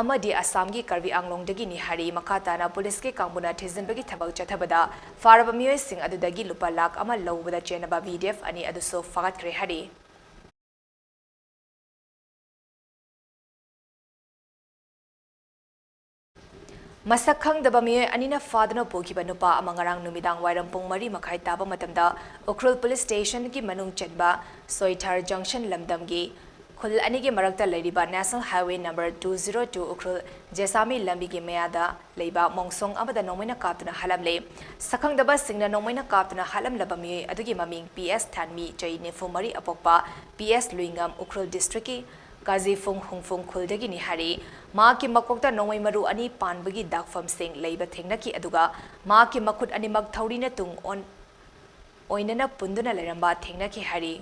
ꯑꯃꯗꯤ ꯑꯁꯥꯝꯒꯤ ꯀꯥꯔꯕꯤ ꯑꯪꯂꯣꯡꯗꯒꯤꯅꯤ ꯍꯥꯏꯔꯤ꯫ ꯃꯈꯥ ꯇꯥꯅ ꯄꯨꯂꯤꯁꯀꯤ ꯀꯥꯡꯕꯨꯅ ꯊꯤꯖꯤꯟꯕꯒꯤ ꯊꯕꯛ ꯆꯠꯊꯕꯗ ꯐꯥꯔꯕ ꯃꯤꯑꯣꯏꯁꯤꯡ ꯑꯗꯨꯗꯒꯤ ꯂꯨꯄꯥ ꯂꯥꯈ ꯑꯃ ꯂꯧꯕꯗ ꯆꯦꯟꯅꯕ ꯚꯤ ꯗꯤ ꯑꯦꯐ ꯑꯅꯤ ꯑꯗꯨꯁꯨ ꯐꯥꯒꯠꯈ꯭ꯔꯦ ꯍꯥꯏꯔꯤ꯫ ꯃꯁꯛ ꯈꯪꯗꯕ ꯃꯤꯑꯣꯏ ꯑꯅꯤꯅ ꯐꯥꯗꯨꯅ ꯄꯨꯈꯤꯕ ꯅꯨꯄꯥ ꯑꯃ ꯉꯔꯥꯡ ꯅꯨꯃꯤꯗꯥꯡ ꯋꯥꯏꯔꯝ ꯄꯨꯡ ꯃꯔꯤ ꯃꯈꯥꯏ ꯇꯥꯕ ꯃꯇꯝꯗ ꯎꯈ꯭ꯔꯨꯜ ꯄꯨꯂꯤꯁ ꯁ꯭ꯇꯦꯁꯟꯒꯤ ꯃꯅꯨꯡ ꯆꯟꯕ ꯁꯣꯏꯊꯥꯔ ꯖꯪꯁꯟ ꯂꯝꯗꯝꯒꯤ ꯈꯨꯜ ꯑꯅꯤꯒꯤ ꯃꯔꯛꯇ ꯂꯩꯔꯤꯕ national highway number two zero two Ukhrul Jessami ꯂꯝꯕꯤꯒꯤ ꯃꯌꯥꯗ ꯂꯩꯕ ꯃꯣꯡꯁꯣꯡ ꯑꯃꯗ ꯅꯣꯡꯃꯩꯅ ꯀꯥꯞꯇꯨꯅ ꯍꯥꯠꯂꯝꯂꯦ꯫ ꯁꯛꯈꯪꯗꯕꯁꯤꯡꯅ ꯅꯣꯡꯃꯩꯅ ꯀꯥꯞꯇꯨꯅ ꯍꯥꯠꯂꯝꯂꯕ ꯃꯤꯑꯣꯏ ꯑꯗꯨꯒꯤ ꯃꯃꯤꯡ ꯄꯤ ꯑꯦꯁ ꯊꯥꯟꯃꯤ, ꯆꯍꯤ ꯅꯤꯐꯨ ꯃꯔꯤ ꯑꯄꯣꯛꯄ, ꯄꯤ ꯑꯦꯁ ꯂꯨꯏꯉꯝ, ꯎꯈ꯭ꯔꯨꯜ ꯗꯤꯁꯇ꯭ꯔꯤꯛꯀꯤ ꯀꯥꯖꯤꯐꯨꯡ ꯍꯨꯡꯐꯨꯡ ꯈꯨꯜꯗꯒꯤꯅꯤ ꯍꯥꯏꯔꯤ꯫ ꯃꯍꯥꯛꯀꯤ ꯃꯀꯣꯛꯇ ꯅꯣꯡꯃꯩ ꯃꯔꯨ ꯑꯅꯤ ꯄꯥꯟꯕꯒꯤ ꯗꯥꯛꯐꯝꯁꯤꯡ ꯂꯩꯕ ꯊꯦꯡꯅꯈꯤ, ꯑꯗꯨꯒ ꯃꯍꯥꯛꯀꯤ ꯃꯈꯨꯠ ꯑꯅꯤꯃꯛ ꯊꯧꯔꯤꯅ ꯇꯨꯡ ꯑꯣꯟ-, ꯑꯣꯏꯅꯅ ꯄꯨꯟꯗꯨꯅ ꯂꯩꯔꯝꯕ ꯊꯦꯡꯅꯈꯤ ꯍꯥꯏꯔꯤ꯫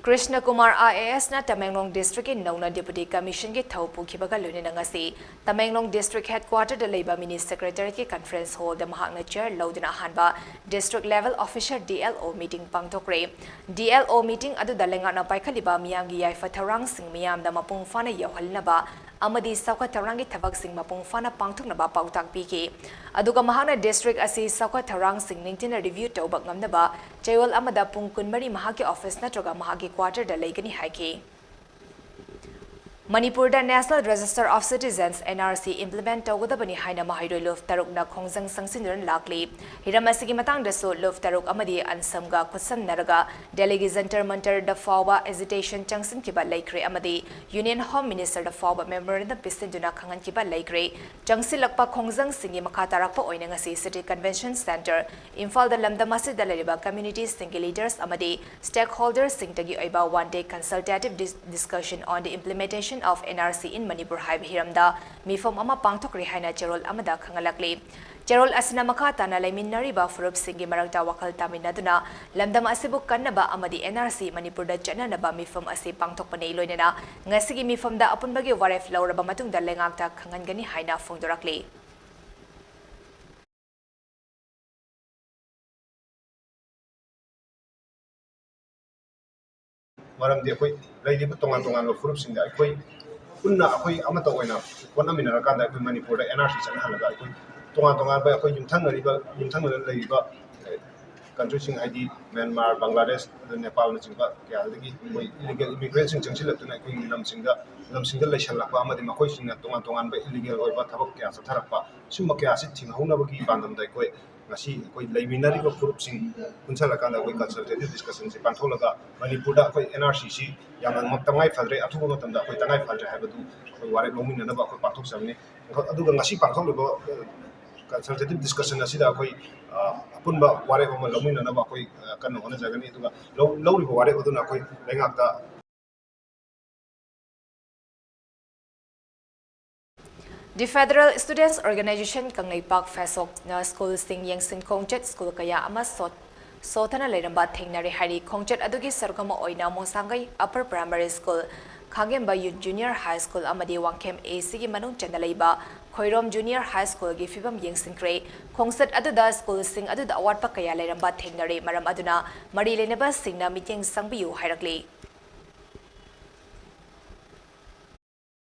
ꯀ꯭ꯔꯤꯁꯅ ꯀꯨꯃꯥꯔ IAS ꯅ ꯇꯃꯦꯡꯂꯣꯡ district ꯀꯤ ꯅꯧꯅ Deputy Commissioner ꯒꯤ ꯊꯧ ꯄꯨꯈꯤꯕꯒ ꯂꯣꯏꯅꯅ ꯉꯁꯤ ꯇꯃꯦꯡꯂꯣꯡ district headquarter ꯗ ꯂꯩꯕ Minister Secretariat ꯀꯤ conference hall ꯗ ꯃꯍꯥꯛꯅ chair ꯂꯧꯗꯨꯅ ꯑꯍꯥꯟꯕ district level officer DLO meeting ꯄꯥꯡꯊꯣꯛꯈ꯭ꯔꯦ꯫ DLO meeting ꯑꯗꯨꯗ ꯂꯩꯉꯥꯛꯅ ꯄꯥꯏꯈꯠꯂꯤꯕ ꯃꯤꯌꯥꯝꯒꯤ ꯌꯥꯏꯐ ꯊꯧꯔꯥꯡꯁꯤꯡ ꯃꯤꯌꯥꯝꯗ ꯃꯄꯨꯡ ꯐꯥꯅ ꯌꯧꯍꯜꯂꯅꯕ ꯑꯃꯗꯤ ꯆꯥꯎꯈꯠ ꯊꯧꯔꯥꯡꯒꯤ ꯊꯕꯛꯁꯤꯡ ꯃꯄꯨꯡ ꯐꯥꯅ ꯄꯥꯡꯊꯣꯛꯅꯕ ꯄꯥꯎꯇꯥꯛ ꯄꯤꯈꯤ꯫ ꯑꯗꯨꯒ ꯃꯍꯥꯛꯅ district ꯑꯁꯤ ꯆꯥꯎꯈꯠ ꯊꯧꯔꯥꯡꯁꯤꯡ ꯅꯤꯡꯊꯤꯅ review ꯇꯧꯕ ꯉꯝꯅꯕ ꯆꯌꯣꯜ ꯑꯃꯗ ꯄꯨꯡ ꯀꯨꯟꯃꯔꯤ ꯃꯍꯥꯛꯀꯤ office ꯅꯠꯇ꯭ꯔꯒ ꯃꯍꯥꯛꯀꯤ quarter ꯗ ꯂꯩꯒꯅꯤ ꯍꯥꯏꯈꯤ꯫ ꯃꯅꯤꯄꯨꯔꯗ National Register of Citizens, NRC, implement ꯇꯧꯒꯗꯕꯅꯤ ꯍꯥꯏꯅ ꯃꯍꯩꯔꯣꯏ ꯂꯨꯞ ꯇꯔꯨꯛꯅ ꯈꯣꯡꯖꯪ ꯆꯪꯁꯤꯟꯗꯨꯅ ꯂꯥꯛꯂꯤ꯫ ꯍꯤꯔꯝ ꯑꯁꯤꯒꯤ ꯃꯇꯥꯡꯗꯁꯨ ꯂꯨꯞ ꯇꯔꯨꯛ ꯑꯃꯗꯤ ꯑꯟꯁꯝꯒ ꯈꯨꯠꯁꯝꯅꯔꯒ ꯗꯦꯜꯂꯤꯒꯤ ꯖꯟꯇꯔ ꯃꯟꯇꯔꯗ ꯐꯥꯎꯕ agitation ꯆꯪꯁꯤꯟꯈꯤꯕ ꯂꯩꯈ꯭ꯔꯦ ꯑꯃꯗꯤ Union Home Minister ꯗ ꯐꯥꯎꯕ memorandum ꯄꯤꯁꯤꯟꯗꯨꯅ ꯈꯪꯍꯟꯈꯤꯕ ꯂꯩꯈ꯭ꯔꯦ꯫ ꯆꯪꯁꯤꯜꯂꯛꯄ ꯈꯣꯡꯖꯪꯁꯤꯡꯒꯤ ꯃꯈꯥ ꯇꯥꯔꯛꯄ ꯑꯣꯏꯅ ꯉꯁꯤ City Convention Centre, ꯏꯝꯐꯥꯜꯗ ꯂꯝꯗꯝ ꯑꯁꯤꯗ ꯂꯩꯔꯤꯕ community ꯁꯤꯡꯒꯤ leaders ꯑꯃꯗꯤ stakeholder ꯁꯤꯡꯗꯒꯤ ꯑꯣꯏꯕ one day consultative dis-, discussion on the implementation of NRC in Manipur ꯍꯥꯏꯕ ꯍꯤꯔꯝꯗ ꯃꯤꯐꯝ ꯑꯃ ꯄꯥꯡꯊꯣꯛꯈ꯭ꯔꯦ ꯍꯥꯏꯅ ꯆꯦꯔꯣꯜ ꯑꯃꯗ ꯈꯪꯍꯜꯂꯛꯂꯤ꯫ ꯆꯦꯔꯣꯜ ꯑꯁꯤꯅ ꯃꯈꯥ ꯇꯥꯅ ꯂꯩꯃꯤꯟꯅꯔꯤꯕ ꯐꯨꯔꯨꯞꯁꯤꯡꯒꯤ ꯃꯔꯛꯇ ꯋꯥꯈꯜ ꯇꯥꯃꯤꯟꯅꯗꯨꯅ ꯂꯝꯗꯝ ꯑꯁꯤꯕꯨ ꯀꯟꯅꯕ ꯑꯃꯗꯤ NRC ꯃꯅꯤꯄꯨꯔꯗ ꯆꯠꯅꯅꯕ ꯃꯤꯐꯝ ꯑꯁꯤ ꯄꯥꯡꯊꯣꯛꯄꯅꯤ꯫ ꯂꯣꯏꯅꯅ ꯉꯁꯤꯒꯤ ꯃꯤꯐꯝꯗ ꯑꯄꯨꯟꯕꯒꯤ ꯋꯥꯔꯦꯞ ꯂꯧꯔꯕ ꯃꯇꯨꯡꯗ ꯂꯩꯉꯥꯛꯇ ꯈꯪꯍꯟꯒꯅꯤ ꯍꯥꯏꯅ ꯐꯣꯡꯗꯣꯔꯛꯂꯤ꯫ ꯃꯔꯝꯗꯤ ꯑꯩꯈꯣꯏ ꯂꯩꯔꯤꯕ ꯇꯣꯉꯥꯟ ꯇꯣꯉꯥꯟꯕ ꯐꯨꯔꯨꯞꯁꯤꯡꯗ ꯑꯩꯈꯣꯏ ꯄꯨꯟꯅ ꯑꯩꯈꯣꯏ ꯑꯃꯠꯇ ꯑꯣꯏꯅ ꯍꯣꯠꯅꯃꯤꯟꯅꯔꯀꯥꯟꯗ ꯑꯩꯈꯣꯏ ꯃꯅꯤꯄꯨꯔꯗ NRC ꯆꯠꯅꯍꯜꯂꯒ ꯑꯩꯈꯣꯏ ꯇꯣꯉꯥꯟ ꯇꯣꯉꯥꯟꯕ ꯑꯩꯈꯣꯏ ꯌꯨꯝꯊꯪꯅꯔꯤꯕ, ꯌꯨꯝꯊꯪꯅꯅ ꯂꯩꯔꯤꯕ countryꯁꯤꯡ ꯍꯥꯏꯗꯤ ꯃ꯭ꯌꯥꯟꯃꯥꯔ, ꯕꯪꯒ꯭ꯂꯥꯗꯦꯁ, ꯑꯗꯨ ꯅꯦꯄꯥꯜꯅꯆꯤꯡꯕ ꯀꯌꯥꯗꯒꯤ ꯑꯩꯈꯣꯏ illegal immigrantꯁꯤꯡ ꯆꯪꯁꯤꯜꯂꯛꯇꯨꯅ ꯑꯩꯈꯣꯏꯒꯤ ꯂꯝꯁꯤꯡꯗ, ꯂꯝꯁꯤꯡꯗ ꯂꯩꯁꯜꯂꯛꯄ ꯑꯃꯗꯤ ꯃꯈꯣꯏꯁꯤꯡꯅ ꯇꯣꯉꯥꯟ ꯇꯣꯉꯥꯟꯕ illegal ꯑꯣꯏꯕ ꯊꯕꯛ ꯀꯌꯥ ꯆꯠꯊꯔꯛꯄ, ꯁꯨꯝꯕ ꯀꯌꯥꯁꯤ ꯊꯤꯡꯍꯧꯅꯕꯒꯤ ꯄꯥꯟꯗꯝꯗ ꯑꯩꯈꯣꯏ ꯉꯁꯤ ꯑꯩꯈꯣꯏ ꯂꯩꯃꯤꯟꯅꯔꯤꯕ ꯐꯨꯔꯨꯞꯁꯤꯡ ꯄꯨꯟꯁꯤꯜꯂꯀꯥꯟꯗ ꯑꯩꯈꯣꯏ consultative discussionꯁꯦ ꯄꯥꯡꯊꯣꯛꯂꯒ ꯃꯅꯤꯄꯨꯔꯗ ꯑꯩꯈꯣꯏ NRCꯁꯤ ꯌꯥꯝꯅꯃꯛ ꯇꯉꯥꯏ ꯐꯗ꯭ꯔꯦ, ꯑꯊꯨꯕ ꯃꯇꯝꯗ ꯑꯩꯈꯣꯏ ꯇꯉꯥꯏ ꯐꯗ꯭ꯔꯦ ꯍꯥꯏꯕꯗꯨ ꯑꯩꯈꯣꯏ ꯋꯥꯔꯦꯞ ꯂꯧꯃꯤꯟꯅꯅꯕ ꯑꯩꯈꯣꯏ ꯄꯥꯡꯊꯣꯛꯆꯕꯅꯤ꯫ ꯑꯗꯨꯒ ꯉꯁꯤ ꯄꯥꯡꯊꯣꯛꯂꯤꯕ, ꯑ, consultative discussion ꯑꯁꯤꯗ ꯑꯩꯈꯣꯏ, ꯑ, ꯑꯄꯨꯟꯕ ꯋꯥꯔꯦꯞ ꯑꯃ ꯂꯧꯃꯤꯟꯅꯅꯕ ꯑꯩꯈꯣꯏ, ꯑ, ꯀꯟꯅ ꯍꯣꯠꯅꯖꯒꯅꯤ꯫ ꯑꯗꯨꯒ ꯂꯧ-, ꯂꯧꯔꯤꯕ ꯋꯥꯔꯦꯞ ꯑꯗꯨꯅ ꯑꯩꯈꯣꯏ ꯂꯩꯉꯥꯛꯇ The Federal Students Organization Kangleipak ꯐꯦꯁꯣꯛꯅ ꯁ꯭ꯀꯨꯜꯁꯤꯡ ꯌꯦꯡꯁꯤꯟ ꯈꯣꯡꯆꯠ ꯁ꯭ꯀꯨꯜ ꯀꯌꯥ ꯑꯃ ꯁꯣꯠ-, ꯁꯣꯊꯅ ꯂꯩꯔꯝꯕ ꯊꯦꯡꯅꯔꯦ ꯍꯥꯏꯔꯤ꯫ ꯈꯣꯡꯆꯠ ꯑꯗꯨꯒꯤ ꯁꯔꯨꯛ ꯑꯃ ꯑꯣꯏꯅ ꯃꯣꯁꯥꯡꯒꯩ Upper Primary School, ꯈꯥꯡꯒꯦꯝꯕ Youth Junior High School ꯑꯃꯗꯤ ꯋꯥꯡꯈꯦꯝ A C ꯒꯤ ꯃꯅꯨꯡ ꯆꯟꯅ ꯂꯩꯕ ꯈꯣꯏꯔꯣꯝ Junior High School ꯒꯤ ꯐꯤꯕꯝ ꯌꯦꯡꯁꯤꯟꯈ꯭ꯔꯦ꯫ ꯈꯣꯡꯆꯠ ꯑꯗꯨꯗ school ꯁꯤꯡ ꯑꯗꯨꯗ ꯑꯋꯥꯠꯄ ꯀꯌꯥ ꯂꯩꯔꯝꯕ ꯊꯦꯡꯅꯔꯦ꯫ ꯃꯔꯝ ꯑꯗꯨꯅ ꯃꯔꯤ ꯂꯩꯅꯕꯁꯤꯡꯅ ꯃꯤꯠꯌꯦꯡ ꯆꯪꯕꯤꯌꯨ ꯍꯥꯏꯔꯛꯂꯤ꯫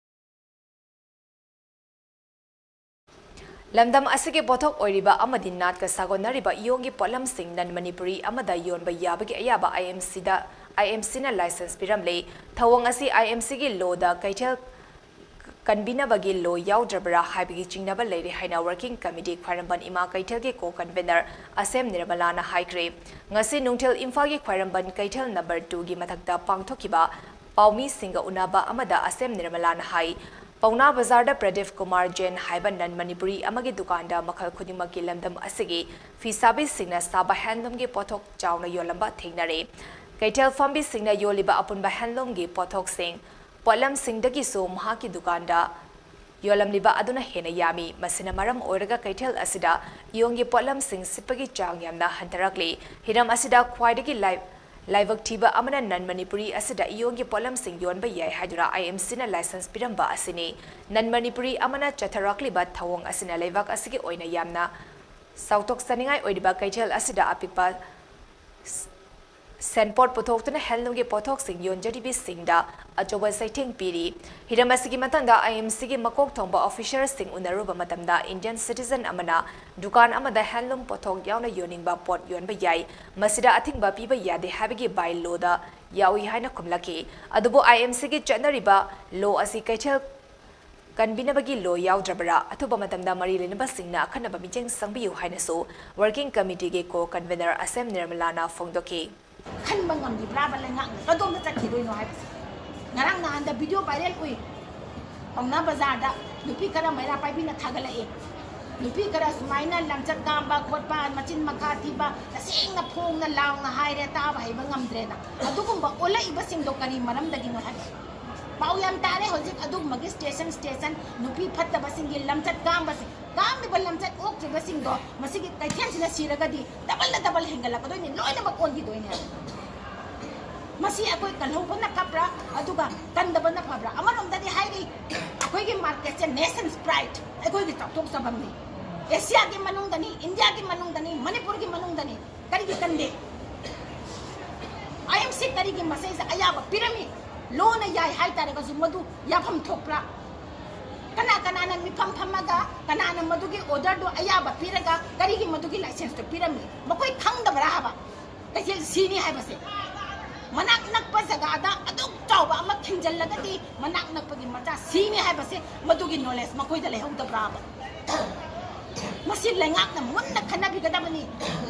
ꯂꯝꯗꯝ ꯑꯁꯤꯒꯤ ꯄꯣꯠꯊꯣꯛ ꯑꯣꯏꯔꯤꯕ ꯑꯃꯗꯤ ꯅꯥꯠꯀ ꯁꯥꯒꯣꯟꯅꯔꯤꯕ ꯏꯌꯣꯡꯒꯤ ꯄꯣꯠꯂꯝꯁꯤꯡ non Manipuri ꯑꯃꯗ ꯌꯣꯟꯕ ꯌꯥꯕꯒꯤ ꯑꯌꯥꯕ I M C the, I M C ꯅ license ꯄꯤꯔꯝꯂꯦ꯫ ꯊꯧꯑꯣꯡ ꯑꯁꯤ I M C ꯒꯤ law ꯗ ꯀꯩꯊꯦꯜ ꯀꯟꯕꯤꯅꯕꯒꯤ law ꯌꯥꯎꯗ꯭ꯔꯕ꯭ꯔꯥ ꯍꯥꯏꯕꯒꯤ ꯆꯤꯡꯅꯕ ꯂꯩꯔꯦ ꯍꯥꯏꯅ Working Committee ꯈ꯭ꯋꯥꯏꯔꯝꯕꯟ ꯏꯃꯥ ꯀꯩꯊꯦꯜꯒꯤ co-convener ꯑꯁꯦꯝ ꯅꯤꯔꯃꯂꯥꯅ ꯍꯥꯏꯈ꯭ꯔꯦ꯫ ꯉꯁꯤ ꯅꯨꯡꯊꯤꯜ ꯏꯝꯐꯥꯜꯒꯤ ꯈ꯭ꯋꯥꯏꯔꯝꯕꯟ ꯀꯩꯊꯦꯜ number two ꯒꯤ ꯃꯊꯛꯇ ꯄꯥꯡꯊꯣꯛꯈꯤꯕ ꯄꯥꯎꯃꯤꯁꯤꯡꯒ ꯎꯅꯕ ꯑꯃꯗ ꯑꯁꯦꯝ ꯅꯤꯔꯃꯂꯥꯅ ꯍꯥꯏ, ꯄꯥꯎꯅꯥ ꯕꯖꯥꯔꯗ ꯄ꯭ꯔꯗꯤꯞ ꯀꯨꯃꯥꯔ ꯖꯦꯟ ꯍꯥꯏꯕ non Manipuri ꯑꯃꯒꯤ ꯗꯨꯀꯥꯟꯗ ꯃꯈꯜ ꯈꯨꯗꯤꯡꯃꯛꯀꯤ ꯂꯝꯗꯝ ꯑꯁꯤꯒꯤ ꯐꯤꯁꯥꯕꯤꯁꯤꯡꯅ ꯁꯥꯕ handloom ꯒꯤ ꯄꯣꯠꯊꯣꯛ ꯆꯥꯎꯅ ꯌꯣꯜꯂꯝꯕ ꯊꯦꯡꯅꯔꯦ꯫ ꯀꯩꯊꯦꯜ ꯐꯝꯕꯤꯁꯤꯡꯅ ꯌꯣꯜꯂꯤꯕ ꯑꯄꯨꯟꯕ handloom ꯒꯤ ꯄꯣꯠꯊꯣꯛꯁꯤꯡ, ꯄꯣꯠꯂꯝꯁꯤꯡꯗꯒꯤꯁꯨ ꯃꯍꯥꯛꯀꯤ ꯗꯨꯀꯥꯟꯗ ꯌꯣꯜꯂꯝꯂꯤꯕ ꯑꯗꯨꯅ ꯍꯦꯟꯅ ꯌꯥꯝꯃꯤ꯫ ꯃꯁꯤꯅ ꯃꯔꯝ ꯑꯣꯏꯔꯒ ꯀꯩꯊꯦꯜ ꯑꯁꯤꯗ ꯏꯌꯣꯡꯒꯤ ꯄꯣꯠꯂꯝꯁꯤꯡ ꯁꯤꯠꯄꯒꯤ ꯆꯥꯡ ꯌꯥꯝꯅ ꯍꯟꯊꯔꯛꯂꯤ꯫ ꯍꯤꯔꯝ ꯑꯁꯤꯗ ꯈ꯭ꯋꯥꯏꯗꯒꯤ ꯂꯥꯏ-, ꯂꯥꯏꯕꯛ ꯊꯤꯕ ꯑꯃꯅ non Manipuri ꯑꯁꯤꯗ ꯏꯌꯣꯡꯒꯤ ꯄꯣꯠꯂꯝꯁꯤꯡ ꯌꯣꯟꯕ ꯌꯥꯏ ꯍꯥꯏꯗꯨꯅ I M C ꯅ license ꯄꯤꯔꯝꯕ ꯑꯁꯤꯅꯤ꯫ Non Manipuri ꯑꯃꯅ ꯆꯠꯊꯔꯛꯂꯤꯕ ꯊꯧꯑꯣꯡ ꯑꯁꯤꯅ ꯂꯩꯕꯥꯛ ꯑꯁꯤꯒꯤ ꯑꯣꯏꯅ ꯌꯥꯝꯅ ꯆꯥꯎꯊꯣꯛꯆꯅꯤꯡꯉꯥꯏ ꯑꯣꯏꯔꯤꯕ ꯀꯩꯊꯦꯜ ꯑꯁꯤꯗ ꯑꯄꯤꯛꯄ ꯁꯦꯟꯄꯣꯠ ꯄꯨꯊꯣꯛꯇꯨꯅ handloom ꯒꯤ ꯄꯣꯠꯊꯣꯛꯁꯤꯡ ꯌꯣꯟꯖꯔꯤꯕꯁꯤꯡꯗ ꯑꯆꯧꯕ ꯆꯩꯊꯦꯡ ꯄꯤꯔꯤ꯫ ꯍꯤꯔꯝ ꯑꯁꯤꯒꯤ ꯃꯇꯥꯡꯗ I M C ꯒꯤ ꯃꯀꯣꯛ ꯊꯣꯡꯕ officer ꯁꯤꯡ ꯎꯅꯔꯨꯕ ꯃꯇꯝꯗ Indian citizen ꯑꯃꯅ ꯗꯨꯀꯥꯟ ꯑꯃꯗ handloom ꯄꯣꯠꯊꯣꯛ ꯌꯥꯎꯅ ꯌꯣꯟꯅꯤꯡꯕ ꯄꯣꯠ ꯌꯣꯟꯕ ꯌꯥꯏ, ꯃꯁꯤꯗ ꯑꯊꯤꯡꯕ ꯄꯤꯕ ꯌꯥꯗꯦ ꯍꯥꯏꯕꯒꯤ by law ꯗ ꯌꯥꯎꯏ ꯍꯥꯏꯅ ꯈꯨꯝꯂꯛꯈꯤ꯫ ꯑꯗꯨꯕꯨ I M C ꯒꯤ ꯆꯠꯅꯔꯤꯕ law ꯑꯁꯤ ꯀꯩꯊꯦꯜ ꯀꯟꯕꯤꯅꯕꯒꯤ law ꯌꯥꯎꯗ꯭ꯔꯕꯔꯥ? ꯑꯊꯨꯕ ꯃꯇꯝꯗ ꯃꯔꯤ ꯂꯩꯅꯕꯁꯤꯡꯅ ꯑꯈꯟꯅꯕ ꯃꯤꯠꯌꯦꯡ ꯆꯪꯕꯤꯌꯨ ꯍꯥꯏꯅꯁꯨ Working Committee ꯒꯤ co-convener ꯑꯁꯦꯝ ꯅꯤꯔꯃꯂꯥꯅ ꯐꯣꯡꯗꯣꯛꯈꯤ꯫ ꯈꯟꯕ ꯉꯝꯂꯤꯕ꯭ꯔꯥꯕ ꯂꯩꯉꯥꯛꯅ ꯀꯗꯣꯝꯗ ꯆꯠꯈꯤꯗꯣꯏꯅꯣ ꯍꯥꯏꯕꯁꯦ? ꯉꯔꯥꯡ ꯅꯍꯥꯟꯗ video viral ꯎꯏ, ꯄꯥꯎꯅꯥ ꯕꯖꯥꯔꯗ ꯅꯨꯄꯤ ꯈꯔ ꯃꯩꯔꯥ ꯄꯥꯏꯕꯤꯅ ꯊꯥꯒꯠꯂꯛꯑꯦ꯫ ꯅꯨꯄꯤ ꯈꯔ ꯁꯨꯃꯥꯏꯅ ꯂꯝꯆꯠ ꯉꯥꯡꯕ ꯈꯣꯠꯄ, ꯃꯆꯤꯟ ꯃꯈꯥ ꯊꯤꯕ, ꯇꯁꯦꯡꯅ ꯐꯣꯡꯅ ꯂꯥꯎꯅ ꯍꯥꯏꯔꯦ, ꯇꯥꯕ ꯍꯩꯕ ꯉꯝꯗ꯭ꯔꯦꯅ꯫ ꯑꯗꯨꯒꯨꯝꯕ ꯑꯣꯜꯂꯛꯏꯕꯁꯤꯡꯗꯣ ꯀꯔꯤ ꯃꯔꯝꯗꯒꯤꯅꯣ ꯍꯥꯏꯕ? ꯄꯥꯎ ꯌꯥꯝ ꯇꯥꯔꯦ ꯍꯧꯖꯤꯛ ꯑꯗꯨꯒꯨꯝꯕꯒꯤ station station ꯅꯨꯄꯤ ꯐꯠꯇꯕꯁꯤꯡꯒꯤ ꯂꯝꯆꯠ ꯉꯥꯡꯕꯁꯦ꯫ ꯀꯥꯝꯂꯤꯕ ꯂꯝꯆꯠ ꯑꯣꯛꯇ꯭ꯔꯤꯕꯁꯤꯡꯗꯣ ꯃꯁꯤꯒꯤ ꯀꯩꯊꯦꯜꯁꯤꯅ ꯁꯤꯔꯒꯗꯤ ꯗꯕꯜꯗ ꯗꯕꯜ ꯍꯦꯟꯒꯠꯂꯛꯀꯗꯣꯏꯅꯤ, ꯂꯣꯏꯅꯃꯛ ꯑꯣꯟꯈꯤꯗꯣꯏꯅꯦ ꯍꯥꯏꯕ꯫ ꯃꯁꯤ ꯑꯩꯈꯣꯏ ꯀꯜꯍꯧꯕꯅ ꯀꯞꯄ꯭ꯔꯥ, ꯑꯗꯨꯒ ꯀꯟꯗꯕꯅ ꯐꯕ꯭ꯔꯥ? ꯑꯃꯔꯣꯝꯗꯗꯤ ꯍꯥꯏꯔꯤ, ꯑꯩꯈꯣꯏꯒꯤ ꯃꯥꯔꯀꯦꯠꯁꯦ nation's pride, ꯑꯩꯈꯣꯏꯒꯤ ꯆꯥꯎꯊꯣꯛꯆꯐꯝꯅꯤ꯫ ꯑꯦꯁꯤꯌꯥꯒꯤ ꯃꯅꯨꯡꯗꯅꯤ, ꯏꯟꯗꯤꯌꯥꯒꯤ ꯃꯅꯨꯡꯗꯅꯤ, ꯃꯅꯤꯄꯨꯔꯒꯤ ꯃꯅꯨꯡꯗꯅꯤ꯫ ꯀꯔꯤꯒꯤ ꯀꯟꯗꯦ? ꯑꯥꯏ ꯑꯦꯝ ꯁꯤ ꯀꯔꯤꯒꯤ ꯃꯁꯩꯁꯦ ꯑꯌꯥꯕ ꯄꯤꯔꯝꯃꯤ? ꯂꯣꯅ ꯌꯥꯏ ꯍꯥꯏꯇꯥꯔꯒꯁꯨ ꯃꯗꯨ ꯌꯥꯐꯝ ꯊꯣꯛꯄ꯭ꯔꯥ? ꯀꯅꯥ ꯀꯅꯥꯅ ꯃꯤꯐꯝ ꯐꯝꯃꯒ ꯀꯅꯥꯅ ꯃꯗꯨꯒꯤ ꯑꯣꯔꯗꯔꯗꯣ ꯑꯌꯥꯕ ꯄꯤꯔꯒ ꯀꯔꯤꯒꯤ ꯃꯗꯨꯒꯤ ꯂꯥꯏꯁꯦꯟꯁꯇꯣ ꯄꯤꯔꯝꯃꯤ? ꯃꯈꯣꯏ ꯈꯪꯗꯕ꯭ꯔꯥ ꯍꯥꯏꯕ? ꯀꯩꯊꯦꯜ ꯁꯤꯅꯤ ꯍꯥꯏꯕꯁꯦ, ꯃꯅꯥꯛ ꯅꯛꯄ ꯖꯒꯥꯗ ꯑꯗꯨꯛ ꯆꯥꯎꯕ ꯑꯃ ꯈꯤꯟꯖꯜꯂꯒꯗꯤ ꯃꯅꯥꯛ ꯅꯛꯄꯒꯤ ꯃꯆꯥ ꯁꯤꯅꯤ ꯍꯥꯏꯕꯁꯦ ꯃꯗꯨꯒꯤ ꯅꯣꯂꯦꯖ ꯃꯈꯣꯏꯗ ꯂꯩꯍꯧꯗꯕ꯭ꯔꯥꯕ? ꯃꯁꯤ ꯂꯩꯉꯥꯛꯅ ꯃꯨꯟꯅ ꯈꯟꯅꯕꯤꯒꯗꯕꯅꯤ꯫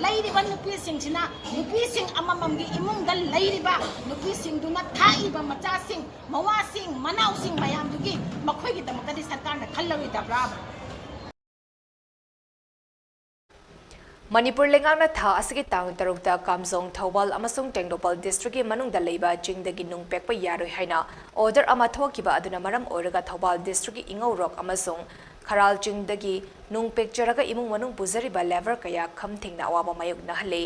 ꯂꯩꯔꯤꯕ ꯅꯨꯄꯤꯁꯤꯡꯁꯤꯅ, ꯅꯨꯄꯤꯁꯤꯡ ꯑꯃꯃꯝꯒꯤ ꯏꯃꯨꯡꯗ ꯂꯩꯔꯤꯕ ꯅꯨꯄꯤꯁꯤꯡꯗꯨꯅ ꯊꯥꯛꯏꯕ ꯃꯆꯥꯁꯤꯡ, ꯃꯋꯥꯁꯤꯡ, ꯃꯅꯥꯎꯁꯤꯡ ꯃꯌꯥꯝꯗꯨꯒꯤ ꯃꯈꯣꯏꯒꯤꯗꯃꯛꯇꯗꯤ ꯁꯔꯀꯥꯔꯅ ꯈꯜꯂꯔꯣꯏꯗꯕ꯭ꯔꯥꯕ? ꯃꯅꯤꯄꯨꯔ ꯂꯩꯉꯥꯛꯅ ꯊꯥ ꯑꯁꯤꯒꯤ ꯇꯥꯡ ꯇꯔꯨꯛꯇ ꯀꯥꯝꯖꯣꯡ, ꯊꯧꯕꯥꯜ ꯑꯃꯁꯨꯡ ꯇꯦꯡꯅꯧꯄꯜ ꯗꯤꯁꯇ꯭ꯔꯤꯛꯀꯤ ꯃꯅꯨꯡꯗ ꯂꯩꯕ ꯆꯤꯡꯗꯒꯤ ꯅꯨꯡ ꯄꯦꯛꯄ ꯌꯥꯔꯣꯏ ꯍꯥꯏꯅ ꯑꯣꯔꯗꯔ ꯑꯃ ꯊꯣꯛꯈꯤꯕ ꯑꯗꯨꯅ ꯃꯔꯝ ꯑꯣꯏꯔꯒ ꯊꯧꯕꯥꯜ ꯗꯤꯁꯇ꯭ꯔꯤꯛꯀꯤ ꯏꯉꯧꯔꯣꯛ ꯑꯃꯁꯨꯡ ꯈꯔꯥꯜ ꯆꯤꯡꯗꯒꯤ ꯅꯨꯡ ꯄꯦꯛꯆꯔꯒ ꯏꯃꯨꯡ ꯃꯅꯨꯡ ꯄꯨꯖꯔꯤꯕ ꯂꯦꯕꯔ ꯀꯌꯥ ꯈꯝ ꯊꯦꯡꯅ ꯑꯋꯥꯕ ꯃꯥꯌꯣꯛꯅꯍꯜꯂꯤ꯫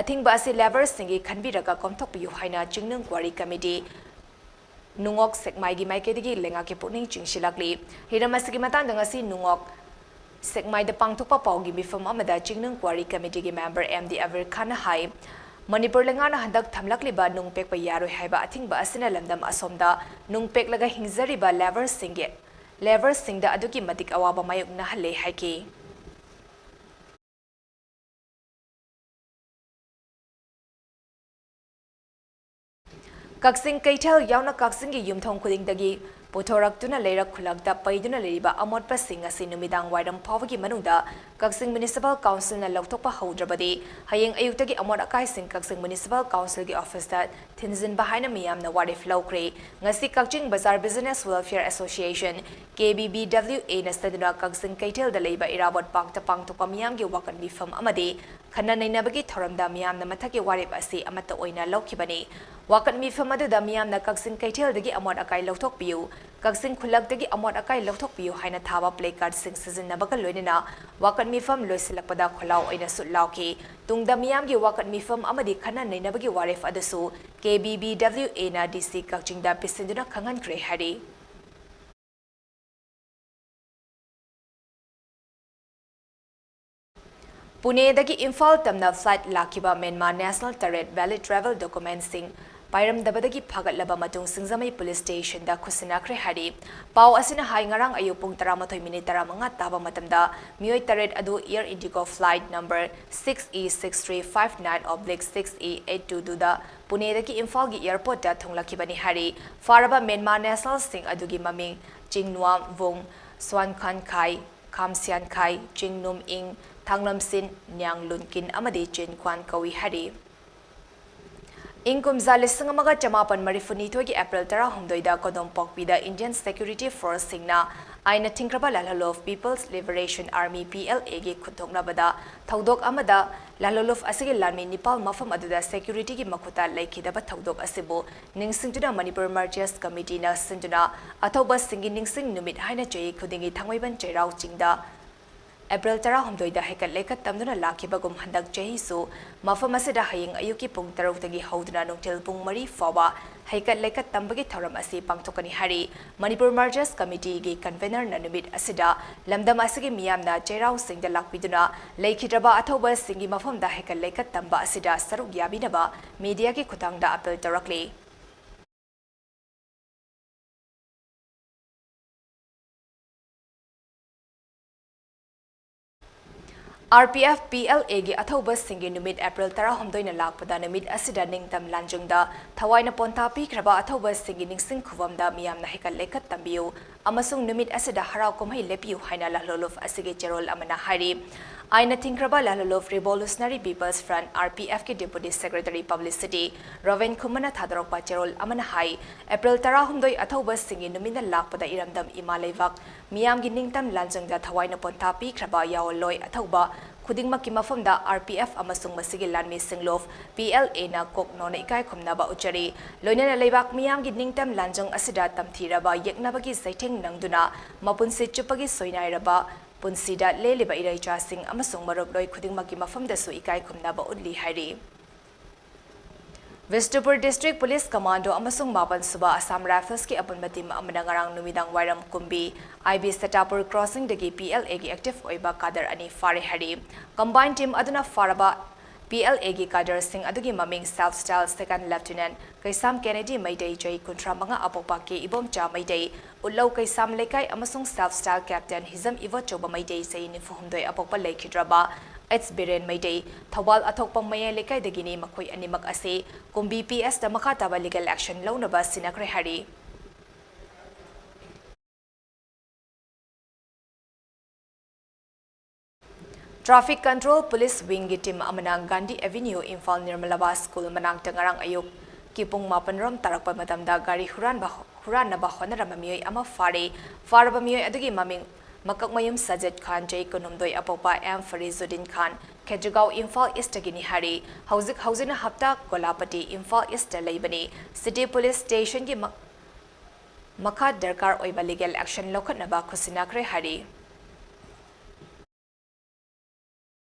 ꯑꯊꯤꯡꯕ ꯑꯁꯤ ꯂꯦꯕꯔꯁꯤꯡꯒꯤ ꯈꯟꯕꯤꯔꯒ ꯀꯣꯝꯊꯣꯛꯄꯤꯌꯨ ꯍꯥꯏꯅ ꯆꯤꯡꯅꯨꯡ ꯀ꯭ꯋꯥꯔꯤ ꯀꯃꯤꯇꯤ ꯅꯨꯡꯉꯣꯛ ꯁꯦꯛꯃꯥꯏꯒꯤ ꯃꯥꯏꯀꯩꯗꯒꯤ ꯂꯩꯉꯥꯛꯀꯤ ꯄꯨꯛꯅꯤꯡ ꯆꯤꯡꯁꯤꯜꯂꯛꯂꯤ꯫ ꯍꯤꯔꯝ ꯑꯁꯤꯒꯤ ꯃꯇꯥꯡꯗ ꯉꯁꯤ ꯅꯨꯡꯉꯣꯛ ꯁꯦꯛꯃꯥꯏꯗ ꯄꯥꯡꯊꯣꯛꯄ ꯄꯥꯎꯒꯤ ꯃꯤꯐꯝ ꯑꯃꯗ ꯆꯤꯡꯅꯨꯡ ꯀ꯭ꯋꯥꯔꯤ ꯀꯃꯤꯇꯤꯒꯤ ꯃꯦꯝꯕꯔ ꯑꯦꯝ ꯗꯤ ꯑꯕꯤꯔ ꯈꯥꯟꯅ ꯍꯥꯏ, ꯃꯅꯤꯄꯨꯔ ꯂꯩꯉꯥꯛꯅ ꯍꯟꯗꯛ ꯊꯝꯂꯛꯂꯤꯕ ꯅꯨꯡ ꯄꯦꯛꯄ ꯌꯥꯔꯣꯏ ꯍꯥꯏꯕ ꯑꯊꯤꯡꯕ ꯑꯁꯤꯅ ꯂꯝꯗꯝ ꯑꯁꯣꯝꯗ ꯅꯨꯡ ꯄꯦꯛꯂꯒ ꯍꯤꯡꯖꯔꯤꯕ ꯂꯦꯕꯔꯁꯤꯡꯒꯤ, ꯂꯦꯕꯔꯁꯤꯡꯗ ꯑꯗꯨꯛꯀꯤ ꯃꯇꯤꯛ ꯑꯋꯥꯕ ꯃꯥꯌꯣꯛꯅꯍꯜꯂꯦ ꯍꯥꯏꯈꯤ꯫ ꯀꯛꯆꯤꯡ ꯀꯩꯊꯦꯜ ꯌꯥꯎꯅ ꯀꯛꯆꯤꯡꯒꯤ ꯌꯨꯝꯊꯣꯡ ꯈꯨꯗꯤꯡꯗꯒꯤ ꯄꯨꯊꯣꯔꯛꯇꯨꯅ ꯂꯩꯔꯛ ꯈꯨꯜꯂꯛꯇ ꯄꯩꯗꯨꯅ ꯂꯩꯔꯤꯕ ꯑꯃꯣꯠꯄꯁꯤꯡ ꯑꯁꯤ ꯅꯨꯃꯤꯗꯥꯡ ꯋꯥꯏꯔꯝ ꯐꯥꯎꯕꯒꯤ ꯃꯅꯨꯡꯗ ꯀꯛꯆꯤꯡ ꯃ꯭ꯌꯨꯅꯤꯁꯤꯄꯥꯜ ꯀꯥꯎꯟꯁꯤꯜꯅ ꯂꯧꯊꯣꯛꯄ ꯍꯧꯗ꯭ꯔꯕꯗꯤ ꯍꯌꯦꯡ ꯑꯌꯨꯛꯇꯒꯤ ꯑꯃꯣꯠ ꯑꯀꯥꯏꯁꯤꯡ ꯀꯛꯆꯤꯡ ꯃ꯭ꯌꯨꯅꯤꯁꯤꯄꯥꯜ ꯀꯥꯎꯟꯁꯤꯜꯒꯤ ꯑꯣꯐꯤꯁꯇ ꯊꯤꯟꯖꯤꯟꯕ ꯍꯥꯏꯅ ꯃꯤꯌꯥꯝꯅ ꯋꯥꯔꯦꯞ ꯂꯧꯈ꯭ꯔꯦ꯫ ꯉꯁꯤ ꯀꯛꯆꯤꯡ ꯕꯖꯥꯔ ꯕꯤꯖꯤꯅꯦꯁ ꯋꯦꯜꯐꯤꯌꯔ ꯑꯦꯁꯣꯁꯤꯌꯦꯁꯟ, ꯀꯦ ꯕꯤ ꯕꯤ ꯗꯕ꯭ꯂꯤꯎ ꯑꯦꯅ ꯁꯤꯟꯗꯨꯅ ꯀꯛꯆꯤꯡ ꯀꯩꯊꯦꯜꯗ ꯂꯩꯕ ꯏꯔꯥꯕꯣꯠ ꯄꯥꯔꯛꯇ ꯄꯥꯡꯊꯣꯛꯄ ꯃꯤꯌꯥꯝꯒꯤ ꯋꯥꯀꯠ ꯃꯤꯐꯝ ꯑꯃꯗꯤ ꯈꯟꯅ ꯅꯩꯅꯕꯒꯤ ꯊꯧꯔꯝꯗ ꯃꯤꯌꯥꯝꯅ ꯃꯊꯛꯀꯤ ꯋꯥꯔꯦꯞ ꯑꯁꯤ ꯑꯃꯠꯇ ꯑꯣꯏꯅ ꯂꯧꯈꯤꯕꯅꯤ꯫ ꯋꯥꯀꯠ ꯃꯤꯐꯝ ꯑꯗꯨꯗ ꯃꯤꯌꯥꯝꯅ ꯀꯛꯆꯤꯡ ꯀꯩꯊꯦꯜꯗꯒꯤ ꯑꯃꯣꯠ ꯑꯀꯥꯏ ꯂꯧꯊꯣꯛꯄꯤꯌꯨ, ꯀꯛꯆꯤꯡ ꯈꯨꯜꯂꯛꯇꯒꯤ ꯑꯃꯣꯠ ꯑꯀꯥꯏ ꯂꯧꯊꯣꯛꯄꯤꯌꯨ ꯍꯥꯏꯅ ꯊꯥꯕ placardꯁꯤꯡ ꯁꯤꯖꯤꯟꯅꯕꯒ ꯂꯣꯏꯅꯅ ꯋꯥꯀꯠ ꯃꯤꯐꯝ ꯂꯣꯏꯁꯤꯜꯂꯛꯄꯗ ꯈꯣꯜꯂꯥꯎ ꯑꯣꯏꯅ ꯁꯨꯠ ꯂꯥꯎꯈꯤ꯫ ꯇꯨꯡꯗ ꯃꯤꯌꯥꯝꯒꯤ ꯋꯥꯀꯠ ꯃꯤꯐꯝ ꯑꯃꯗꯤ ꯈꯟꯅ ꯅꯩꯅꯕꯒꯤ ꯋꯥꯔꯦꯞ ꯑꯗꯨꯁꯨ KBBWAꯅ DC ꯀꯛꯆꯤꯡꯗ ꯄꯤꯁꯤꯟꯗꯨꯅ ꯈꯪꯍꯟꯈ꯭ꯔꯦ ꯍꯥꯏꯔꯤ꯫ ꯄꯨꯅꯦꯗꯒꯤ ꯏꯝꯐꯥꯜ ꯇꯝꯅ flight ꯂꯥꯛꯈꯤꯕ ꯃ꯭ꯌꯥꯟꯃꯥꯔ national ꯇꯔꯦꯠ valid travel documentꯁꯤꯡ ꯄꯥꯏꯔꯝꯗꯕꯗꯒꯤ ꯐꯥꯒꯠꯂꯕ ꯃꯇꯨꯡ ꯁꯤꯡꯖꯃꯩ police stationꯗ ꯈꯨꯠꯁꯤꯟꯅꯈ꯭ꯔꯦ ꯍꯥꯏꯔꯤ꯫ ꯄꯥꯎ ꯑꯁꯤꯅ ꯍꯥꯏ, ꯉꯔꯥꯡ ꯑꯌꯨꯛ ꯄꯨꯡ ꯇꯔꯥꯃꯥꯊꯣꯏ minute ꯇꯔꯥꯃꯉꯥ ꯇꯥꯕ ꯃꯇꯝꯗ ꯃꯤꯑꯣꯏ ꯇꯔꯦꯠ ꯑꯗꯨ Air Indigo flight number six E six three five nine oblique six E eight two twoꯗ ꯄꯨꯅꯦꯗꯒꯤ ꯏꯝꯐꯥꯜꯒꯤ airportꯇ ꯊꯨꯡꯂꯛꯈꯤꯕꯅꯤ ꯍꯥꯏꯔꯤ꯫ ꯐꯥꯔꯕ ꯃ꯭ꯌꯥꯟꯃꯥꯔ nationalꯁꯤꯡ ꯑꯗꯨꯒꯤ ꯃꯃꯤꯡ ꯆꯤꯡꯅꯨꯋꯥꯝ ꯋꯨꯡ, ꯁ꯭ꯋꯥꯟ ꯈꯥꯟ ꯈꯥꯏ, ꯈꯥꯝꯁꯤꯌꯥꯟ ꯈꯥꯏ, ꯆꯤꯡꯅꯨꯝ ꯏꯪ, ꯊꯥꯡꯂꯝꯁꯤꯟ, ꯅ꯭ꯌꯥꯡ ꯂꯨꯟꯀꯤꯟ ꯑꯃꯗꯤ ꯆꯤꯟ ꯈ꯭ꯋꯥꯟ ꯀꯧꯏ ꯍꯥꯏꯔꯤ꯫ ꯏꯪ ꯀꯨꯝꯖꯥ ꯂꯤꯁꯤꯡ ꯑꯃꯒ ꯆꯃꯥꯄꯟ ꯃꯔꯤꯐꯨꯅꯤꯊꯣꯏꯒꯤ April ꯇꯔꯥꯍꯨꯝꯗꯣꯏꯗ ꯀꯣꯗꯣꯝꯄꯣꯛꯄꯤꯗ Indian security forceꯁꯤꯡꯅ ꯑꯥꯏꯟꯅ ꯊꯤꯡꯈ꯭ꯔꯕ ꯂꯥꯜꯍꯧꯂꯨꯞ People's Liberation Army, PLAꯒꯤ ꯈꯨꯠꯊꯣꯛꯅꯕꯗ ꯊꯧꯗꯣꯛ ꯑꯃꯗ ꯂꯥꯜꯍꯧꯂꯨꯞ ꯑꯁꯤꯒꯤ ꯂꯥꯟꯃꯤ ꯅꯤꯄꯥꯜ ꯃꯐꯝ ꯑꯗꯨꯗ securityꯒꯤ ꯃꯈꯨꯠꯇ ꯂꯩꯈꯤꯗꯕ ꯊꯧꯗꯣꯛ ꯑꯁꯤꯕꯨ ꯅꯤꯡꯁꯤꯡꯗꯨꯅ Manipur Martyrs Committeeꯅ ꯁꯤꯟꯗꯨꯅ ꯑꯊꯧꯕꯁꯤꯡꯒꯤ ꯅꯤꯡꯁꯤꯡ ꯅꯨꯃꯤꯠ ꯍꯥꯏꯅ ꯆꯍꯤ ꯈꯨꯗꯤꯡꯒꯤ ꯊꯥꯡꯃꯩꯕꯟ ꯆꯩꯔꯥꯎ ꯆꯤꯡꯗ April ꯇꯔꯥꯍꯨꯝꯗꯣꯏꯗ ꯍꯩꯀꯠ ꯂꯩꯀꯠ ꯇꯝꯗꯨꯅ ꯂꯥꯛꯈꯤꯕꯒꯨꯝ ꯍꯟꯗꯛ ꯆꯍꯤꯁꯨ ꯃꯐꯝ ꯑꯁꯤꯗ ꯍꯌꯦꯡ ꯑꯌꯨꯛꯀꯤ ꯄꯨꯡ ꯇꯔꯨꯛꯇꯒꯤ ꯍꯧꯗꯨꯅ ꯅꯨꯡꯊꯤꯜ ꯄꯨꯡ ꯃꯔꯤ ꯐꯥꯎꯕ ꯍꯩꯀꯠ ꯂꯩꯀꯠ ꯇꯝꯕꯒꯤ ꯊꯧꯔꯝ ꯑꯁꯤ ꯄꯥꯡꯊꯣꯛꯀꯅꯤ ꯍꯥꯏꯔꯤ꯫ Manipur Martyrs Committeeꯒꯤ convenerꯅ ꯅꯨꯃꯤꯠ ꯑꯁꯤꯗ ꯂꯝꯗꯝ ꯑꯁꯤꯒꯤ ꯃꯤꯌꯥꯝꯅ ꯆꯩꯔꯥꯎ ꯆꯤꯡꯗ ꯂꯥꯛꯄꯤꯗꯨꯅ ꯂꯩꯈꯤꯗ꯭ꯔꯕ ꯑꯊꯧꯕꯁꯤꯡꯒꯤ ꯃꯐꯝꯗ ꯍꯩꯀꯠ ꯂꯩꯀꯠ ꯇꯝꯕ ꯑꯁꯤꯗ ꯁꯔꯨꯛ ꯌꯥꯕꯤꯅꯕ mediaꯒꯤ ꯈꯨꯠꯊꯥꯡꯗ appeal ꯇꯧꯔꯛꯂꯤ꯫ RPF PLAꯒꯤ ꯑꯊꯧꯕꯁꯤꯡꯒꯤ ꯅꯨꯃꯤꯠ April ꯇꯔꯥꯍꯨꯝꯗꯣꯏꯅ ꯂꯥꯛꯄꯗ ꯅꯨꯃꯤꯠ ꯑꯁꯤꯗ ꯅꯤꯡꯇꯝ ꯂꯥꯟꯖꯨꯡꯗ ꯊꯋꯥꯏꯅ ꯄꯣꯟꯊꯥ ꯄꯤꯈ꯭ꯔꯕ ꯑꯊꯧꯕꯁꯤꯡꯒꯤ ꯅꯤꯡꯁꯤꯡ ꯈꯨꯕꯝꯗ ꯃꯤꯌꯥꯝꯅ ꯍꯩꯀꯠ ꯂꯩꯀꯠ ꯇꯝꯕꯤꯌꯨ ꯑꯃꯁꯨꯡ ꯅꯨꯃꯤꯠ ꯑꯁꯤꯗ ꯍꯔꯥꯎ ꯀꯨꯝꯍꯩ ꯂꯦꯞꯄꯤꯌꯨ ꯍꯥꯏꯅ ꯂꯥꯜꯍꯧꯂꯨꯞ ꯑꯁꯤꯒꯤ ꯆꯦꯔꯣꯜ ꯑꯃꯅ ꯍꯥꯏꯔꯤ꯫ ꯑꯥꯏꯟꯅ ꯊꯤꯡꯈ꯭ꯔꯕ ꯂꯥꯜꯍꯧꯂꯨꯞ Revolutionary People's Front, RPFꯀꯤ Deputy Secretary Publicity ꯔꯣꯕꯤꯟ ꯈꯨꯃꯟꯅ ꯊꯥꯗꯣꯔꯛꯄ ꯆꯦꯔꯣꯜ ꯑꯃꯅ ꯍꯥꯏ, April ꯇꯔꯥꯍꯨꯝꯗꯣꯏ ꯑꯊꯧꯕꯁꯤꯡꯒꯤ ꯅꯨꯃꯤꯠꯅ ꯂꯥꯛꯄꯗ ꯏꯔꯝꯗꯝ ꯏꯃꯥ ꯂꯩꯕꯥꯛ ꯃꯤꯌꯥꯝꯒꯤ ꯅꯤꯡꯇꯝ ꯂꯥꯟꯖꯪꯗ ꯊꯋꯥꯏꯅ ꯄꯣꯟꯊꯥ ꯄꯤꯈ꯭ꯔꯕ ꯌꯥꯑꯣꯟꯂꯣꯏ ꯑꯊꯧꯕ ꯈꯨꯗꯤꯡꯃꯛꯀꯤ ꯃꯐꯝꯗ R P F ꯑꯃꯁꯨꯡ ꯃꯁꯤꯒꯤ ꯂꯥꯟꯃꯤꯁꯤꯡ ꯂꯣꯐ P L Aꯅ ꯀꯣꯛ ꯅꯧꯅ ꯏꯀꯥꯏ ꯈꯨꯝꯅꯕ ꯎꯠꯆꯔꯤ꯫ ꯂꯣꯏꯅꯅ ꯂꯩꯕꯥꯛ ꯃꯤꯌꯥꯝꯒꯤ ꯅꯤꯡꯇꯝ ꯂꯥꯟꯖꯪ ꯑꯁꯤꯗ ꯇꯝꯊꯤꯔꯕ ꯌꯦꯛꯅꯕꯒꯤ ꯆꯩꯊꯦꯡ ꯅꯪꯗꯨꯅ ꯃꯄꯨꯟꯁꯤ ꯆꯨꯞꯄꯒꯤ ꯁꯣꯏꯅꯥꯏꯔꯕ ꯄꯨꯟꯁꯤꯗ ꯂꯦꯜꯂꯤꯕ ꯏꯔꯩꯆꯥꯁꯤꯡ ꯑꯃꯁꯨꯡ ꯃꯔꯨꯞꯂꯣꯏ ꯈꯨꯗꯤꯡꯃꯛꯀꯤ ꯃꯐꯝꯗꯁꯨ ꯏꯀꯥꯏ ꯈꯨꯝꯅꯕ ꯎꯠꯂꯤ ꯍꯥꯏꯔꯤ꯫ ꯕꯤꯁꯅꯨꯄꯨꯔ District Police Commando ꯑꯃꯁꯨꯡ ꯃꯥꯄꯟ ꯁꯨꯕ Assam Riflesꯀꯤ ꯑꯄꯨꯟꯕ team ꯑꯃꯅ ꯉꯔꯥꯡ ꯅꯨꯃꯤꯗꯥꯡ ꯋꯥꯏꯔꯝ ꯀꯨꯝꯕꯤ I B ꯁꯦꯇꯥꯄꯨꯔ crossingꯗꯒꯤ P L Aꯒꯤ active ꯑꯣꯏꯕ cadre ꯑꯅꯤ ꯐꯥꯔꯦ ꯍꯥꯏꯔꯤ꯫ Combined team ꯑꯗꯨꯅ ꯐꯥꯔꯕ P L Aꯒꯤ cadreꯁꯤꯡ ꯑꯗꯨꯒꯤ ꯃꯃꯤꯡ Self Style Second Lieutenant ꯀꯩꯁꯥꯝ ꯀꯦꯅꯦꯗꯤ ꯃꯩꯇꯩ, ꯆꯍꯤ ꯀꯨꯟꯊ꯭ꯔꯥ ꯃꯉꯥ, ꯑꯄꯣꯛꯄ ꯀꯦ ꯏꯕꯣꯝꯆꯥ ꯃꯩꯇꯩ, ꯎꯠꯂꯧ ꯀꯩꯁꯥꯝ ꯂꯩꯀꯥꯏ, ꯑꯃꯁꯨꯡ Self Style Captain ꯍꯤꯖꯝ ꯏꯕꯣꯆꯧꯕ ꯃꯩꯇꯩ, ꯆꯍꯤ ꯅꯤꯐꯨ ꯍꯨꯝꯗꯣꯏ, ꯑꯄꯣꯛꯄ ꯂꯩꯈꯤꯗ꯭ꯔꯕ ꯑꯩꯆ ꯕꯤꯔꯦꯟ ꯃꯩꯇꯩ, ꯊꯧꯕꯥꯜ ꯑꯊꯣꯛꯄꯝ ꯃꯌꯥꯏ ꯂꯩꯀꯥꯏꯗꯒꯤꯅꯤ꯫ ꯃꯈꯣꯏ ꯑꯅꯤꯃꯛ ꯑꯁꯤ ꯀꯨꯝꯕꯤ P S ꯇ ꯃꯈꯥ ꯇꯥꯕ legal action ꯂꯧꯅꯕ ꯁꯤꯟꯅꯈ꯭ꯔꯦ ꯍꯥꯏꯔꯤ꯫ Traffic Control Police Wingꯒꯤ team ꯑꯃꯅ Gandhi Avenue, ꯏꯝꯐꯥꯜ ꯅꯤꯔꯃꯂꯥꯕꯥ school ꯃꯅꯥꯛꯇ ꯉꯔꯥꯡ ꯑꯌꯨꯛꯀꯤ ꯄꯨꯡ ꯃꯥꯄꯟ ꯔꯣꯝ ꯇꯥꯔꯛꯄ ꯃꯇꯝꯗ ꯒꯥꯔꯤ ꯍꯨꯔꯥꯟꯕ, ꯍꯨꯔꯥꯟꯅꯕ ꯍꯣꯠꯅꯔꯝꯕ ꯃꯤꯑꯣꯏ ꯑꯃ ꯐꯥꯔꯦ꯫ ꯐꯥꯔꯕ ꯃꯤꯑꯣꯏ ꯑꯗꯨꯒꯤ ꯃꯃꯤꯡ ꯃꯀꯛꯃꯌꯨꯝ ꯁꯖꯤꯗ ꯈꯥꯟ, ꯆꯍꯤ ꯀꯨꯟꯍꯨꯝꯗꯣꯏ, ꯑꯄꯣꯛꯄ ꯑꯦꯝ ꯐꯔꯤꯖꯨꯗꯤꯟ ꯈꯥꯟ, ꯈꯦꯇ꯭ꯔꯤꯒꯥꯎ, ꯏꯝꯐꯥꯜ Eastꯇꯒꯤꯅꯤ ꯍꯥꯏꯔꯤ꯫ ꯍꯧꯖꯤꯛ ꯍꯧꯖꯤꯛꯅ ꯍꯞꯇꯥ ꯀꯣꯂꯥꯄꯇꯤ, ꯏꯝꯐꯥꯜ Eastꯇ ꯂꯩꯕꯅꯤ꯫ City Police Stationꯒꯤ ꯃ-, ꯃꯈꯥ ꯗꯔꯀꯥꯔ ꯑꯣꯏꯕ legal action ꯂꯧꯈꯠꯅꯕ ꯈꯨꯠꯁꯤꯟꯅꯈ꯭ꯔꯦ ꯍꯥꯏꯔꯤ꯫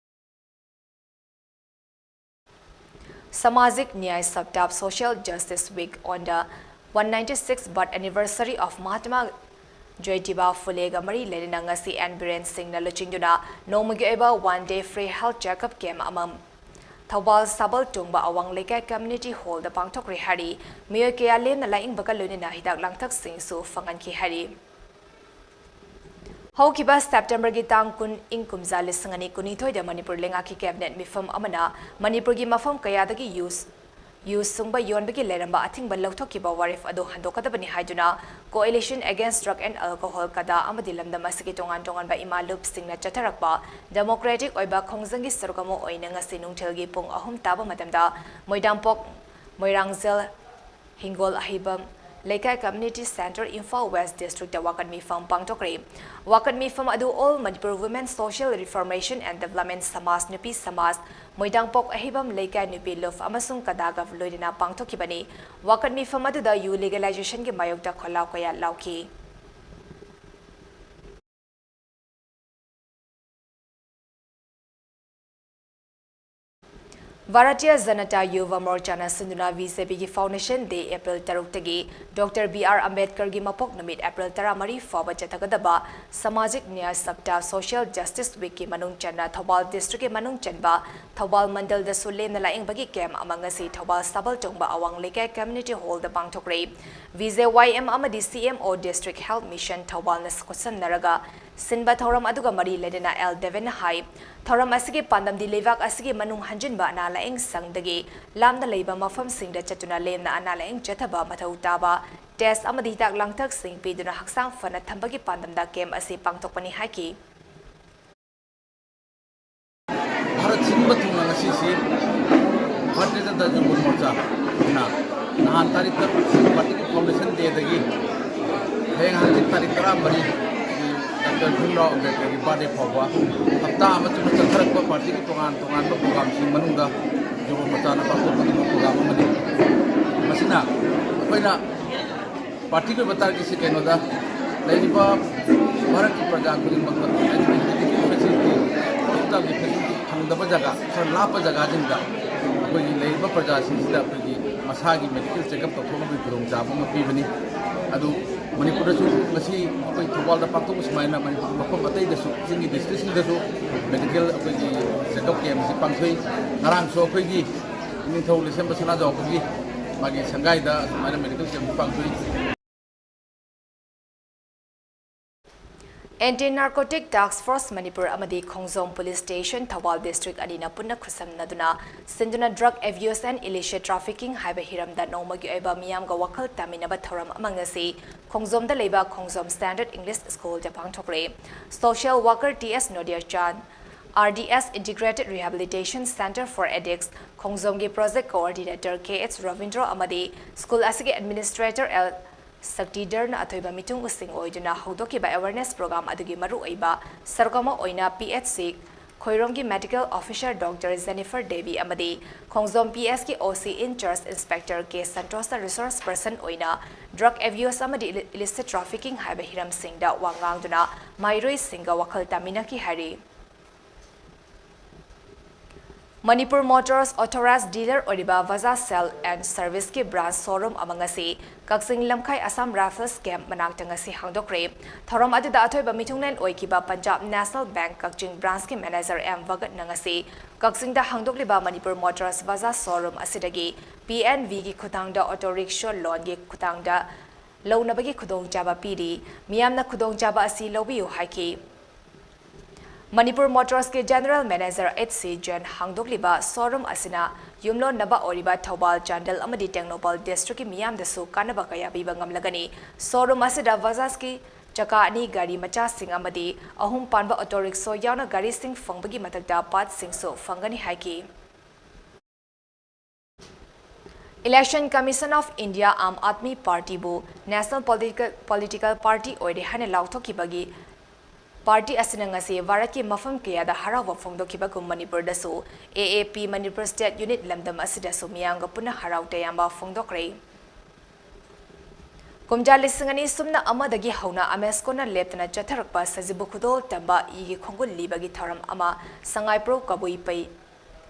Samajik Nyay Saptah, Social Justice Week on the one ninety-sixth birth anniversary of Mahatma Jyotiba Phulega ꯃꯔꯤ ꯂꯩꯅꯅ ꯉꯁꯤ ꯑꯦꯟ ꯕꯤꯔꯦꯟ ꯁꯤꯡꯅ ꯂꯨꯆꯤꯡꯗꯨꯅ ꯅꯣꯡꯃꯒꯤ ꯑꯣꯏꯕ one day free health checkup camp ꯑꯃ ꯊꯧꯕꯥꯜ ꯁꯥꯕꯜ ꯇꯣꯡꯕ ꯑꯋꯥꯡ ꯂꯩꯀꯥꯏ community hallꯗ ꯄꯥꯡꯊꯣꯛꯈ꯭ꯔꯦ ꯍꯥꯏꯔꯤ꯫ ꯃꯤꯑꯣꯏ ꯀꯌꯥ ꯂꯦꯝꯅ ꯂꯥꯌꯦꯡꯕꯒ ꯂꯣꯏꯅꯅ ꯍꯤꯗꯥꯛ ꯂꯥꯡꯊꯛꯁꯤꯡꯁꯨ ꯐꯪꯍꯟꯈꯤ ꯍꯥꯏꯔꯤ꯫ ꯍꯧꯈꯤꯕ Septemberꯒꯤ ꯇꯥꯡ ꯀꯨꯟ, ꯏꯪ ꯀꯨꯝꯖꯥ ꯂꯤꯁꯤꯡ ꯑꯅꯤ ꯀꯨꯟꯅꯤꯊꯣꯏꯗ ꯃꯅꯤꯄꯨꯔ ꯂꯩꯉꯥꯛꯀꯤ cabinet ꯃꯤꯐꯝ ꯑꯃꯅ ꯃꯅꯤꯄꯨꯔꯒꯤ ꯃꯐꯝ ꯀꯌꯥꯗꯒꯤ ꯌꯨ, ꯌꯨ ꯁꯨꯡꯕ ꯌꯣꯟꯕꯒꯤ ꯂꯩꯔꯝꯕ ꯑꯊꯤꯡꯕ ꯂꯧꯊꯣꯛꯈꯤꯕ ꯋꯥꯔꯦꯞ ꯑꯗꯨ ꯍꯟꯗꯣꯛꯀꯗꯕꯅꯤ ꯍꯥꯏꯗꯨꯅ Coalition Against Drug and Alcohol, ꯀꯗꯥ, ꯑꯃꯗꯤ ꯂꯝꯗꯝ ꯑꯁꯤꯒꯤ ꯇꯣꯉꯥꯟ ꯇꯣꯉꯥꯟꯕ ꯏꯃꯥ ꯂꯨꯞꯁꯤꯡꯅ ꯆꯠꯊꯔꯛꯄ democratic ꯑꯣꯏꯕ ꯈꯣꯡꯖꯪꯒꯤ ꯁꯔꯨꯛ ꯑꯃ ꯑꯣꯏꯅ ꯉꯁꯤ ꯅꯨꯡꯊꯤꯜꯒꯤ ꯄꯨꯡ ꯑꯍꯨꯝ ꯇꯥꯕ ꯃꯇꯝꯗ ꯃꯣꯏꯗꯥꯝꯄꯣꯛ, ꯃꯣꯏꯔꯥꯡꯖꯦꯜ, ꯍꯤꯡꯒꯣꯜ ꯑꯍꯩꯕꯝ, ꯂꯩꯀꯥꯏ Community Centre, Imphal West District ꯇ ꯋꯥꯀꯠ ꯃꯤꯐꯝ ꯄꯥꯡꯊꯣꯛꯈ꯭ꯔꯦ꯫ ꯋꯥꯀꯠ ꯃꯤꯐꯝ ꯑꯗꯨ All Manipur Women Social Reformation and Development ꯁꯃꯥꯖ, ꯅꯨꯄꯤ ꯁꯃꯥꯖ, ꯃꯣꯏꯗꯥꯡꯄꯣꯛ ꯑꯍꯤꯕꯝ ꯂꯩꯀꯥꯏ ꯅꯨꯄꯤ ꯂꯨꯞ ꯑꯃꯁꯨꯡ ꯀꯗꯥꯒ ꯂꯣꯏꯅꯅ ꯄꯥꯡꯊꯣꯛꯈꯤꯕꯅꯤ꯫ ꯋꯥꯀꯠ ꯃꯤꯐꯝ ꯑꯗꯨꯗ ꯌꯨ legalization ꯒꯤ ꯃꯥꯌꯣꯛꯇ ꯈꯣꯜꯂꯥꯎ ꯀꯌꯥ ꯂꯥꯎꯈꯤ꯫ ꯚꯥꯔꯇꯤꯌ ꯖꯅꯇꯥ ꯌꯨꯚ ꯃꯣꯔꯆꯥꯅ ꯁꯤꯟꯗꯨꯅ BJP ꯒꯤ Foundation Day April ꯇꯔꯨꯛꯇꯒꯤ Doctor B R Ambedkar ꯒꯤ ꯃꯄꯣꯛ ꯅꯨꯃꯤꯠ April ꯇꯔꯥꯃꯔꯤ ꯐꯥꯎꯕ ꯆꯠꯊꯒꯗꯕ Samajik Nyay Saptah, Social Justice Week ꯀꯤ ꯃꯅꯨꯡ ꯆꯟꯅ ꯊꯧꯕꯥꯜ district ꯀꯤ ꯃꯅꯨꯡ ꯆꯟꯕ ꯊꯧꯕꯥꯜ ꯃꯟꯗꯜꯗꯁꯨ ꯂꯦꯝꯅ ꯂꯥꯌꯦꯡꯕꯒꯤ camp ꯑꯃ ꯉꯁꯤ ꯊꯧꯕꯥꯜ ꯁꯥꯕꯜ ꯇꯣꯡꯕ ꯑꯋꯥꯡ ꯂꯩꯀꯥꯏ Community Hall ꯗ ꯄꯥꯡꯊꯣꯛꯈ꯭ꯔꯦ꯫ VJYM ꯑꯃꯗꯤ CMO District Health Mission ꯊꯧꯕꯥꯜꯅ ꯈꯨꯠꯁꯝꯅꯔꯒ ꯁꯤꯟꯕ ꯊꯧꯔꯝ ꯑꯗꯨꯒ ꯃꯔꯤ ꯂꯩꯅꯅ ꯑꯦꯜ ꯗꯦꯕꯤꯟꯅ ꯍꯥꯏ, ꯊꯧꯔꯝ ꯑꯁꯤꯒꯤ ꯄꯥꯟꯗꯝꯗꯤ ꯂꯩꯕꯥꯛ ꯑꯁꯤꯒꯤ ꯃꯅꯨꯡ ꯍꯟꯖꯤꯟꯕ ꯑꯅꯥ ꯂꯥꯌꯦꯡ ꯁꯪꯗꯒꯤ ꯂꯥꯞꯅ ꯂꯩꯕ ꯃꯐꯝꯁꯤꯡꯗ ꯆꯠꯇꯨꯅ ꯂꯦꯝꯅ ꯑꯅꯥ ꯂꯥꯌꯦꯡ ꯆꯠꯊꯕ ꯃꯊꯧ ꯇꯥꯕ test ꯑꯃꯗꯤ ꯍꯤꯗꯥꯛ ꯂꯥꯡꯊꯛꯁꯤꯡ ꯄꯤꯗꯨꯅ ꯍꯛꯆꯥꯡ ꯐꯅ ꯊꯝꯕꯒꯤ ꯄꯥꯟꯗꯝꯗ camp ꯑꯁꯤ ꯄꯥꯡꯊꯣꯛꯄꯅꯤ ꯍꯥꯏꯈꯤ꯫ ꯚꯥꯔꯠ ꯁꯤꯟꯕ ꯊꯨꯡꯅ ꯉꯁꯤꯁꯤ ꯚꯥꯔꯇꯤꯌ ꯖꯅꯇꯥ ꯌꯨꯚ ꯃꯣꯔꯆꯥꯅ ꯅꯍꯥꯟ ꯇꯥꯔꯤꯛ ꯇꯔꯨꯛ party ꯒꯤ Foundation Day ꯗꯒꯤ ꯍꯌꯦꯡ ꯍꯪꯆꯤꯠ ꯇꯥꯔꯤꯛ ꯇꯔꯥꯃꯔꯤ Doctor ꯚꯤꯝꯔꯥꯎ ꯑꯝꯕꯦꯗꯀꯔꯒꯤ birthday ꯐꯥꯎꯕ ꯍꯞꯇꯥ ꯑꯃ ꯆꯨꯞꯅ ꯆꯠꯊꯔꯛꯄ party ꯒꯤ ꯇꯣꯉꯥꯟ ꯇꯣꯉꯥꯟꯕ program ꯁꯤꯡ ꯃꯅꯨꯡꯗ ꯌꯨꯚ ꯃꯣꯔꯆꯥꯅ ꯄꯥꯡꯊꯣꯛꯀꯗꯕ program ꯑꯃꯅꯤ꯫ ꯃꯁꯤꯅ ꯑꯩꯈꯣꯏꯅ party ꯒꯤ ꯑꯣꯏꯕ target ꯁꯤ ꯀꯩꯅꯣꯗ ꯂꯩꯔꯤꯕ ꯚꯥꯔꯠꯀꯤ ꯄ꯭ꯔꯖꯥ ꯈꯨꯗꯤꯡꯃꯛꯇ ꯍꯥꯏꯗꯤ medical facility, hospital ꯒꯤ facility ꯐꯪꯗꯕ ꯖꯒꯥ, ꯈꯔ ꯂꯥꯞꯄ ꯖꯒꯥꯁꯤꯡꯗ ꯑꯩꯈꯣꯏꯒꯤ ꯂꯩꯔꯤꯕ ꯄ꯭ꯔꯖꯥꯁꯤꯡꯁꯤꯗ ꯑꯩꯈꯣꯏꯒꯤ ꯃꯁꯥꯒꯤ medical checkup ꯇꯧꯊꯣꯛꯅꯕꯒꯤ ꯈꯨꯗꯣꯡꯆꯥꯕ ꯑꯃ ꯄꯤꯕꯅꯤ꯫ ꯑꯗꯨ ꯃꯅꯤꯄꯨꯔꯗꯁꯨ ꯉꯁꯤ ꯑꯩꯈꯣꯏ ꯊꯧꯕꯥꯜꯗ ꯄꯥꯡꯊꯣꯛꯄ ꯁꯨꯃꯥꯏꯅ ꯃꯅꯤꯄꯨꯔꯒꯤ ꯃꯐꯝ ꯑꯇꯩꯗꯁꯨ, ꯆꯤꯡꯒꯤ district ꯁꯤꯡꯗꯁꯨ medical ꯑꯩꯈꯣꯏꯒꯤ checkup camp ꯁꯤ ꯄꯥꯡꯊꯣꯛꯏ꯫ ꯉꯔꯥꯡꯁꯨ ꯑꯩꯈꯣꯏꯒꯤ ꯅꯤꯡꯊꯧ ꯂꯩꯁꯦꯝꯕ ꯁꯅꯥꯖꯥꯎꯕꯒꯤ ꯃꯥꯒꯤ ꯁꯪꯒꯥꯏꯗ ꯁꯨꯃꯥꯏꯅ medical camp ꯄꯥꯡꯊꯣꯛꯏ꯫ Anti Narcotic Task Force Manipur ꯑꯃꯗꯤ ꯈꯣꯡꯖꯣꯝ Police Station ꯊꯧꯕꯥꯜ district ꯑꯅꯤꯅ ꯄꯨꯟꯅ ꯈꯨꯠꯁꯝꯅꯗꯨꯅ ꯁꯤꯟꯗꯨꯅ drug abuse and illicit trafficking ꯍꯥꯏꯕ ꯍꯤꯔꯝꯗ ꯅꯣꯡꯃꯒꯤ ꯑꯣꯏꯕ ꯃꯤꯌꯥꯝꯒ ꯋꯥꯈꯜ ꯇꯥꯃꯤꯟꯅꯕ ꯊꯧꯔꯝ ꯑꯃ ꯉꯁꯤ ꯈꯣꯡꯖꯣꯝꯗ ꯂꯩꯕ ꯈꯣꯡꯖꯣꯝ Standard English School the ꯄꯥꯡꯊꯣꯛꯈ꯭ꯔꯦ꯫ Social worker T S ꯅꯣꯗꯤꯌꯥꯆꯥꯟ, R D S Integrated Rehabilitation Centre for Addicts ꯈꯣꯡꯖꯣꯝꯒꯤ Project Coordinator K H ꯔꯕꯤꯟꯗ꯭ꯔꯣ ꯑꯃꯗꯤ school ꯑꯁꯤꯒꯤ Administrator L ꯁꯛꯇꯤꯙꯔꯅ ꯑꯊꯣꯏꯕ ꯃꯤꯊꯨꯡ ꯎꯁꯤꯡ ꯑꯣꯏꯗꯨꯅ ꯍꯧꯗꯣꯛꯈꯤꯕ awareness program ꯑꯗꯨꯒꯤ ꯃꯔꯨꯑꯣꯏꯕ ꯁꯔꯨꯛ ꯑꯃ ꯑꯣꯏꯅ P H C ꯈꯣꯏꯔꯣꯝꯒꯤ Medical Officer Doctor Jennifer Devi ꯑꯃꯗꯤ ꯈꯣꯡꯖꯣꯝ P S ꯀꯤ O C in charge Inspector K ꯁꯟꯇꯣꯁꯅ resource person ꯑꯣꯏꯅ drug abuse ꯑꯃꯗꯤ illi-, illicit trafficking ꯍꯥꯏꯕ ꯍꯤꯔꯝꯁꯤꯡꯗ ꯋꯥ ꯉꯥꯡꯗꯨꯅ ꯃꯍꯩꯔꯣꯏꯁꯤꯡꯒ ꯋꯥꯈꯜ ꯇꯥꯃꯤꯟꯅꯈꯤ ꯍꯥꯏꯔꯤ꯫ ꯃꯅꯤꯄꯨꯔ ꯃꯣꯇꯣꯔꯁ ꯑꯣꯊꯣꯔꯥꯏꯖ ꯗꯤꯂꯔ ꯑꯣꯏꯔꯤꯕ ꯕꯖꯥꯖ ꯁꯦꯜ ꯑꯦꯟ ꯁꯔꯚꯤꯁꯀꯤ ꯕ꯭ꯔꯥꯟꯁ ꯁꯣꯔꯨꯝ ꯑꯃ ꯉꯁꯤ ꯀꯛꯆꯤꯡ ꯂꯝꯈꯥꯏ ꯑꯁꯥꯝ ꯔꯥꯏꯐꯜꯁ ꯀꯦꯝꯞ ꯃꯅꯥꯛꯇ ꯉꯁꯤ ꯍꯥꯡꯗꯣꯛꯈ꯭ꯔꯦ꯫ ꯊꯧꯔꯝ ꯑꯗꯨꯗ ꯑꯊꯣꯏꯕ ꯃꯤꯊꯨꯡꯂꯦꯟ ꯑꯣꯏꯈꯤꯕ ꯄꯟꯖꯥꯕ ꯅꯦꯁꯅꯦꯜ ꯕꯦꯡꯛ ꯀꯛꯆꯤꯡ ꯕ꯭ꯔꯥꯟꯁꯀꯤ ꯃꯦꯅꯦꯖꯔ ꯑꯦꯝ ꯚꯒꯠꯅ ꯉꯁꯤ ꯀꯛꯆꯤꯡꯗ ꯍꯥꯡꯗꯣꯛꯂꯤꯕ ꯃꯅꯤꯄꯨꯔ ꯃꯣꯇꯣꯔꯁ ꯕꯖꯥꯖ ꯁꯣꯔꯨꯝ ꯑꯁꯤꯗꯒꯤ P N Bꯒꯤ ꯈꯨꯠꯊꯥꯡꯗ ꯑꯣꯇꯣ ꯔꯤꯛꯁꯣ ꯂꯣꯟꯒꯤ ꯈꯨꯠꯊꯥꯡꯗ ꯂꯧꯅꯕꯒꯤ ꯈꯨꯗꯣꯡꯆꯥꯕ ꯄꯤꯔꯤ꯫ ꯃꯤꯌꯥꯝꯅ ꯈꯨꯗꯣꯡꯆꯥꯕ ꯑꯁꯤ ꯂꯧꯕꯤꯌꯨ ꯍꯥꯏꯈꯤ꯫ ꯃꯅꯤꯄꯨꯔ ꯃꯣꯇꯣꯔꯁꯀꯤ general manager H C Jain ꯍꯥꯡꯗꯣꯛꯂꯤꯕ ꯁꯣꯔꯨꯝ ꯑꯁꯤꯅ ꯌꯨꯝꯂꯣꯟꯅꯕ ꯑꯣꯏꯔꯤꯕ ꯊꯧꯕꯥꯜ, ꯆꯥꯟꯗꯦꯜ ꯑꯃꯗꯤ ꯇꯦꯡꯅꯧꯄꯜ ꯗꯤꯁꯇ꯭ꯔꯤꯛꯀꯤ ꯃꯤꯌꯥꯝꯗꯁꯨ ꯀꯥꯟꯅꯕ ꯀꯌꯥ ꯄꯤꯕ ꯉꯝꯂꯒꯅꯤ꯫ ꯁꯣꯔꯨꯝ ꯑꯁꯤꯗ ꯕꯖꯥꯖꯀꯤ ꯆꯀꯥ ꯑꯅꯤ ꯒꯥꯔꯤ ꯃꯆꯥꯁꯤꯡ ꯑꯃꯗꯤ ꯑꯍꯨꯝ ꯄꯥꯟꯕ ꯑꯣꯇꯣ ꯔꯤꯛꯁꯣ ꯌꯥꯎꯅ ꯒꯥꯔꯤꯁꯤꯡ ꯐꯪꯕꯒꯤ ꯃꯊꯛꯇ ꯄꯥꯔꯠꯁꯤꯡꯁꯨ ꯐꯪꯒꯅꯤ ꯍꯥꯏꯈꯤ꯫ Election Commission of India Aam Aadmi ꯄꯥꯔꯇꯤꯕꯨ national political, political party ꯑꯣꯏꯔꯦ ꯍꯥꯏꯅ ꯂꯥꯎꯊꯣꯛꯈꯤꯕꯒꯤ ꯄꯥꯔꯇꯤ ꯑꯁꯤꯅ ꯉꯁꯤ ꯚꯥꯔꯠꯀꯤ ꯃꯐꯝ ꯀꯌꯥꯗ ꯍꯔꯥꯎꯕ ꯐꯣꯡꯗꯣꯛꯈꯤꯕꯒꯨꯝ ꯃꯅꯤꯄꯨꯔꯗꯁꯨ A A P Manipur State Unit ꯂꯝꯗꯝ ꯑꯁꯤꯗꯁꯨ ꯃꯤꯌꯥꯝꯒ ꯄꯨꯟꯅ ꯍꯔꯥꯎ ꯇꯌꯥꯝꯕ ꯐꯣꯡꯗꯣꯛꯈ꯭ꯔꯦ꯫ ꯀꯨꯝꯖꯥ ꯂꯤꯁꯤꯡ ꯑꯅꯤ ꯁꯨꯞꯅ ꯑꯃꯗꯒꯤ ꯍꯧꯅ ꯑꯃꯦꯁꯀꯣꯅ ꯂꯦꯞꯇꯅ ꯆꯠꯊꯔꯛꯄ ꯁꯖꯤꯕꯨ ꯈꯨꯗꯣꯜ ꯇꯝꯕ ꯏꯒꯤ ꯈꯣꯡꯒꯨꯜ ꯂꯤꯕꯒꯤ ꯊꯧꯔꯝ ꯑꯃ ꯁꯉꯥꯏꯄ꯭ꯔꯧ ꯀꯕꯨꯏ ꯄꯩ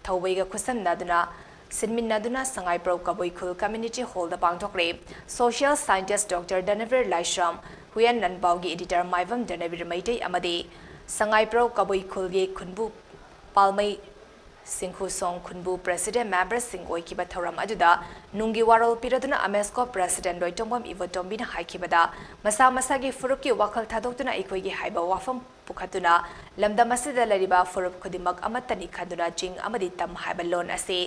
ꯊꯧꯕꯩꯒ ꯈꯨꯠꯁꯝꯅꯗꯨꯅ ꯁꯤꯟꯃꯤꯟꯅꯗꯨꯅ ꯁꯉꯥꯏꯄ꯭ꯔꯧ ꯀꯕꯨꯏ ꯈꯨꯜ community hallꯗ ꯄꯥꯡꯊꯣꯛꯈ꯭ꯔꯦ꯫ Social scientist Doctor ꯙꯅꯕꯤꯔ ꯂꯥꯏꯁ꯭ꯔꯝ, ꯍꯨꯏꯌꯦꯟ ꯂꯥꯟꯄꯥꯎꯒꯤ editor ꯃꯥꯏꯕꯝ ꯙꯅꯕꯤꯔ ꯃꯩꯇꯩ ꯑꯃꯗꯤ ꯁꯉꯥꯏꯄ꯭ꯔꯧ ꯀꯕꯨꯏ ꯈꯨꯜꯒꯤ ꯈꯨꯟꯕꯨ ꯄꯥꯜꯃꯩ ꯁꯤꯡꯈꯨꯁꯣꯡ ꯈꯨꯟꯕꯨ president memberꯁꯤꯡ ꯑꯣꯏꯈꯤꯕ ꯊꯧꯔꯝ ꯑꯗꯨꯗ ꯅꯨꯡꯒꯤ ꯋꯥꯔꯣꯜ ꯄꯤꯔꯗꯨꯅ ꯑꯃꯦꯁꯀꯣ president ꯂꯣꯏꯇꯣꯡꯕꯝ ꯏꯕꯣꯇꯣꯝꯕꯤꯅ ꯍꯥꯏꯈꯤꯕꯗ, ꯃꯁꯥ ꯃꯁꯥꯒꯤ ꯐꯨꯔꯨꯞꯀꯤ ꯋꯥꯈꯜ ꯊꯥꯗꯣꯛꯇꯨꯅ ꯑꯩꯈꯣꯏꯒꯤ ꯍꯥꯏꯕ ꯋꯥꯐꯝ ꯄꯨꯈꯠꯇꯨꯅ ꯂꯝꯗꯝ ꯑꯁꯤꯗ ꯂꯩꯔꯤꯕ ꯐꯨꯔꯨꯞ ꯈꯨꯗꯤꯡꯃꯛ ꯑꯃꯠꯇꯅꯤ ꯈꯟꯗꯨꯅ ꯆꯤꯡ ꯑꯃꯗꯤ ꯇꯝ ꯍꯥꯏꯕ ꯂꯣꯟ ꯑꯁꯤ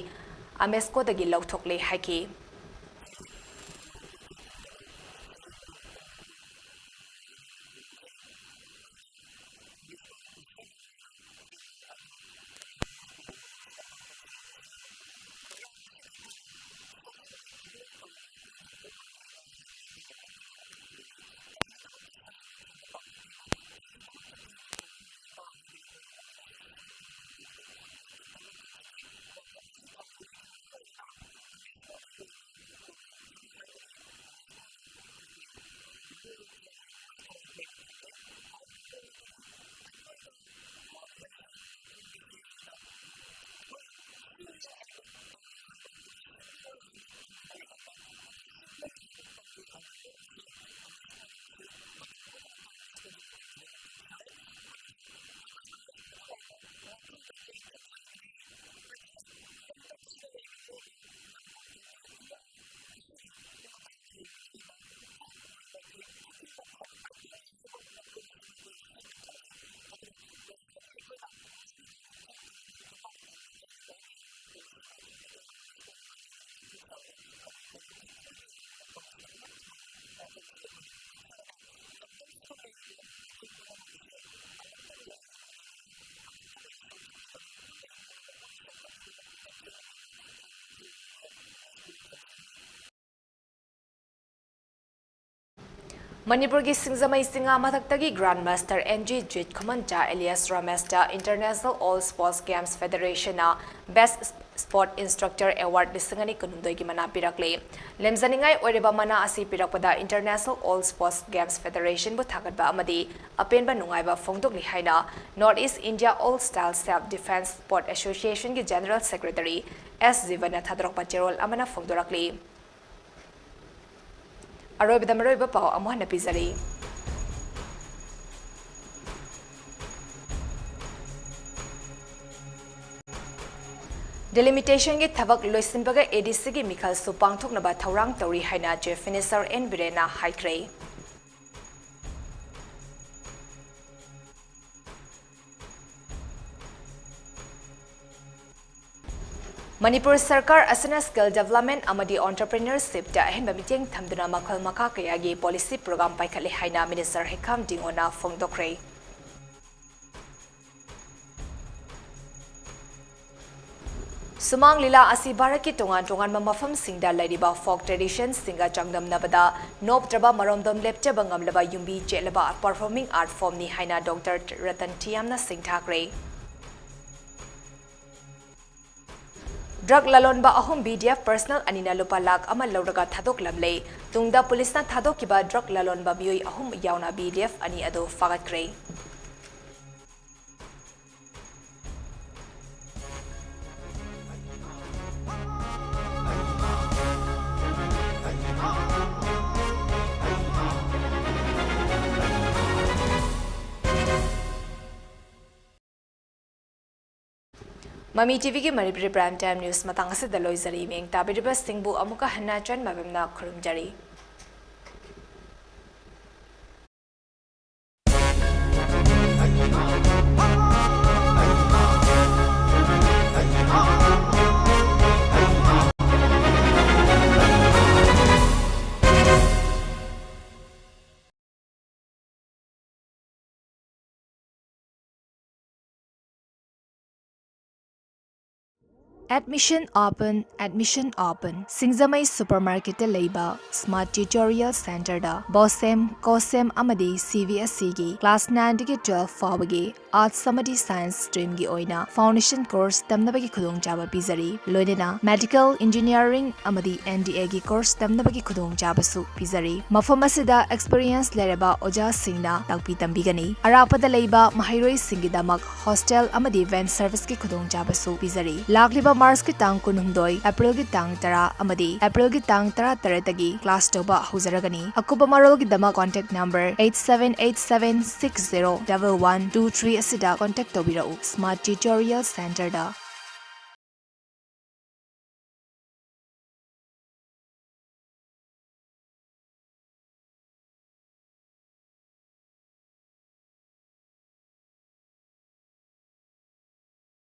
ꯑꯃꯦꯁꯀꯣꯗꯒꯤ ꯂꯧꯊꯣꯛꯂꯦ ꯍꯥꯏꯈꯤ꯫ ꯃꯅꯤꯄꯨꯔꯒꯤ ꯁꯤꯡꯖꯃꯩ ꯆꯤꯡꯉꯥ ꯃꯊꯛꯇꯒꯤ Grandmaster N G ꯖꯤꯠ ꯈꯨꯃꯟꯆꯥ alias ꯔꯥꯃꯦꯁꯇ International All Sports Games Federation ꯅ Best Sport Instructor Award ꯂꯤꯁꯤꯡ ꯑꯅꯤ ꯀꯨꯟꯍꯨꯝꯗꯣꯏꯒꯤ ꯃꯅꯥ ꯄꯤꯔꯛꯂꯤ꯫ ꯂꯦꯝꯖꯅꯤꯡꯉꯥꯏ ꯑꯣꯏꯔꯤꯕ ꯃꯅꯥ ꯑꯁꯤ ꯄꯤꯔꯛꯄꯗ International All Sports Games Federation ꯕꯨ ꯊꯥꯒꯠꯄ ꯑꯃꯗꯤ ꯑꯄꯦꯟꯕ ꯅꯨꯡꯉꯥꯏꯕ ꯐꯣꯡꯗꯣꯛꯂꯤ ꯍꯥꯏꯅ North East India All Style Self Defense Sport Association ꯒꯤ General Secretary S ꯖꯤꯕꯟꯅ ꯊꯥꯗꯣꯔꯛꯄ ꯆꯦꯔꯣꯜ ꯑꯃꯅ ꯐꯣꯡꯗꯣꯔꯛꯂꯤ꯫ ꯑꯔꯣꯏꯕꯗ ꯃꯔꯨꯑꯣꯏꯕ ꯄꯥꯎ ꯑꯃꯨꯛ ꯍꯟꯅ ꯄꯤꯖꯔꯤ꯫ Delimitation ꯒꯤ ꯊꯕꯛ ꯂꯣꯏꯁꯤꯟꯕꯒ A D C ꯒꯤ ꯃꯤꯈꯜꯁꯨ ꯄꯥꯡꯊꯣꯛꯅꯕ ꯊꯧꯔꯥꯡ ꯇꯧꯔꯤ ꯍꯥꯏꯅ Chief Minister N ꯕꯤꯔꯦꯟꯅ ꯍꯥꯏꯈ꯭ꯔꯦ꯫ ꯃꯅꯤꯄꯨꯔ ꯁꯔꯀꯥꯔ ꯑꯁꯤꯅ skill development ꯑꯃꯗꯤ entrepreneurship ꯇ ꯑꯍꯦꯟꯕ ꯃꯤꯠꯌꯦꯡ ꯊꯝꯗꯨꯅ ꯃꯈꯜ ꯃꯈꯥ ꯀꯌꯥꯒꯤ policy program ꯄꯥꯏꯈꯠꯂꯦ ꯍꯥꯏꯅ Minister ꯍꯩꯈꯥꯝ ꯗꯤꯡꯉꯣꯅ ꯐꯣꯡꯗꯣꯛꯈ꯭ꯔꯦ꯫ ꯁꯨꯃꯥꯡ ꯂꯤꯂꯥ ꯑꯁꯤ ꯚꯥꯔꯠꯀꯤ ꯇꯣꯉꯥꯟ ꯇꯣꯉꯥꯟꯕ ꯃꯐꯝꯁꯤꯡꯗ ꯂꯩꯔꯤꯕ folk tradition ꯁꯤꯡꯒ ꯆꯥꯡꯗꯝꯅꯕꯗ ꯅꯣꯞꯇ꯭ꯔꯕ ꯃꯔꯣꯝꯗꯣꯝ ꯂꯦꯞꯆꯕ ꯉꯝꯂꯕ ꯌꯨꯝꯕꯤ ꯆꯦꯠꯂꯕ performing art form ꯅꯤ ꯍꯥꯏꯅ Doctor ꯔꯇꯟ ꯊꯤꯌꯥꯝꯅ ꯁꯤꯡꯊꯥꯈ꯭ꯔꯦ꯫ Drug ꯂꯂꯣꯟꯕ ꯑꯍꯨꯝ B D F personnel ꯑꯅꯤꯅ ꯂꯨꯄꯥ ꯂꯥꯈ ꯑꯃ ꯂꯧꯔꯒ ꯊꯥꯗꯣꯛꯂꯝꯂꯦ꯫ ꯇꯨꯡꯗ ꯄꯨꯂꯤꯁꯅ ꯊꯥꯗꯣꯛꯈꯤꯕ drug ꯂꯂꯣꯟꯕ ꯃꯤꯑꯣꯏ ꯑꯍꯨꯝ ꯌꯥꯎꯅ B D F ꯑꯅꯤ ꯑꯗꯨ ꯐꯥꯒꯠꯈ꯭ꯔꯦ꯫ ꯃꯃꯤ T V ꯒꯤ ꯃꯅꯤꯄꯨꯔꯤ prime time news ꯃꯇꯥꯡ ꯑꯁꯤꯗ ꯂꯣꯏꯖꯔꯤ꯫ ꯃꯤꯠꯌꯦꯡ ꯇꯥꯕꯤꯔꯤꯕꯁꯤꯡꯕꯨ ꯑꯃꯨꯛꯀ ꯍꯟꯅ ꯆꯟ ꯃꯕꯝꯅ ꯈꯨꯔꯨꯝꯖꯔꯤ꯫ Admission open, admission open. ꯁꯤꯡꯖꯃꯩ ꯁꯨꯄꯔꯃꯥꯔꯀꯦꯠꯇ ꯂꯩꯕ ꯁ꯭ꯃꯥꯔꯠ ꯇ꯭ꯌꯨꯇꯣꯔꯤꯌꯦꯜ ꯁꯦꯟꯇꯔꯗ ꯕꯣꯁꯦꯝ, ꯀꯣꯁꯦꯝ ꯑꯃꯗꯤ ꯁꯤ ꯕꯤ ꯑꯦꯁ ꯏꯒꯤ ꯀ꯭ꯂꯥꯁ ꯅꯥꯏꯟꯗꯒꯤ ꯇꯨꯋꯦꯜꯐ ꯐꯥꯎꯕꯒꯤ ꯑꯥꯔꯠꯁ ꯑꯃꯗꯤ ꯁꯥꯏꯟꯁ ꯁ꯭ꯇ꯭ꯔꯤꯝꯒꯤ ꯑꯣꯏꯅ ꯐꯥꯎꯟꯗꯦꯁꯟ ꯀꯣꯔꯁ ꯇꯝꯅꯕꯒꯤ ꯈꯨꯗꯣꯡꯆꯥꯕ ꯄꯤꯖꯔꯤ꯫ ꯂꯣꯏꯅꯅ ꯃꯦꯗꯤꯀꯦꯜ, ꯏꯟꯖꯤꯅꯤꯌꯥꯔꯤꯡ ꯑꯃꯗꯤ ꯑꯦꯟ ꯗꯤ ꯑꯦꯒꯤ ꯀꯣꯔꯁ ꯇꯝꯅꯕꯒꯤ ꯈꯨꯗꯣꯡꯆꯥꯕꯁꯨ ꯄꯤꯖꯔꯤ꯫ ꯃꯐꯝ ꯑꯁꯤꯗ ꯑꯦꯛꯁꯄꯤꯔꯤꯌꯦꯟꯁ ꯂꯩꯔꯕ ꯑꯣꯖꯥꯁꯤꯡꯅ ꯇꯥꯛꯄꯤ ꯇꯝꯕꯤꯒꯅꯤ꯫ ꯑꯔꯥꯞꯄꯗ ꯂꯩꯕ ꯃꯍꯩꯔꯣꯏꯁꯤꯡꯒꯤꯗꯃꯛ ꯍꯣꯁꯇꯦꯜ ꯑꯃꯗꯤ ꯚꯦꯟ ꯁꯔꯚꯤꯁꯀꯤ ꯈꯨꯗꯣꯡꯆꯥꯕꯁꯨ ꯄꯤꯖꯔꯤ꯫ ꯂꯥꯛꯂꯤꯕ ꯃꯥꯔꯆꯀꯤ ꯇꯥꯡ ꯀꯨꯟꯍꯨꯝꯗꯣꯏ, ꯑꯦꯄ꯭ꯔꯤꯜꯒꯤ ꯇꯥꯡ ꯇꯔꯥ ꯑꯃꯗꯤ ꯑꯦꯄ꯭ꯔꯤꯜꯒꯤ ꯇꯥꯡ ꯇꯔꯥꯇꯔꯦꯠꯇꯒꯤ ꯀ꯭ꯂꯥꯁ ꯇꯧꯕ ꯍꯧꯖꯔꯒꯅꯤ꯫ ꯑꯀꯨꯞꯄ ꯃꯔꯣꯜꯒꯤꯗꯃꯛ contact number eight seven eight seven six zero double one two three ꯑꯁꯤꯗ ꯀꯣꯟꯇꯦꯛ ꯇꯧꯕꯤꯔꯛꯎ꯫ ꯁ꯭ꯃꯥꯔꯠ ꯇ꯭ꯌꯨꯇꯣꯔꯤꯌꯦꯜ ꯁꯦꯟꯇꯔꯗ꯫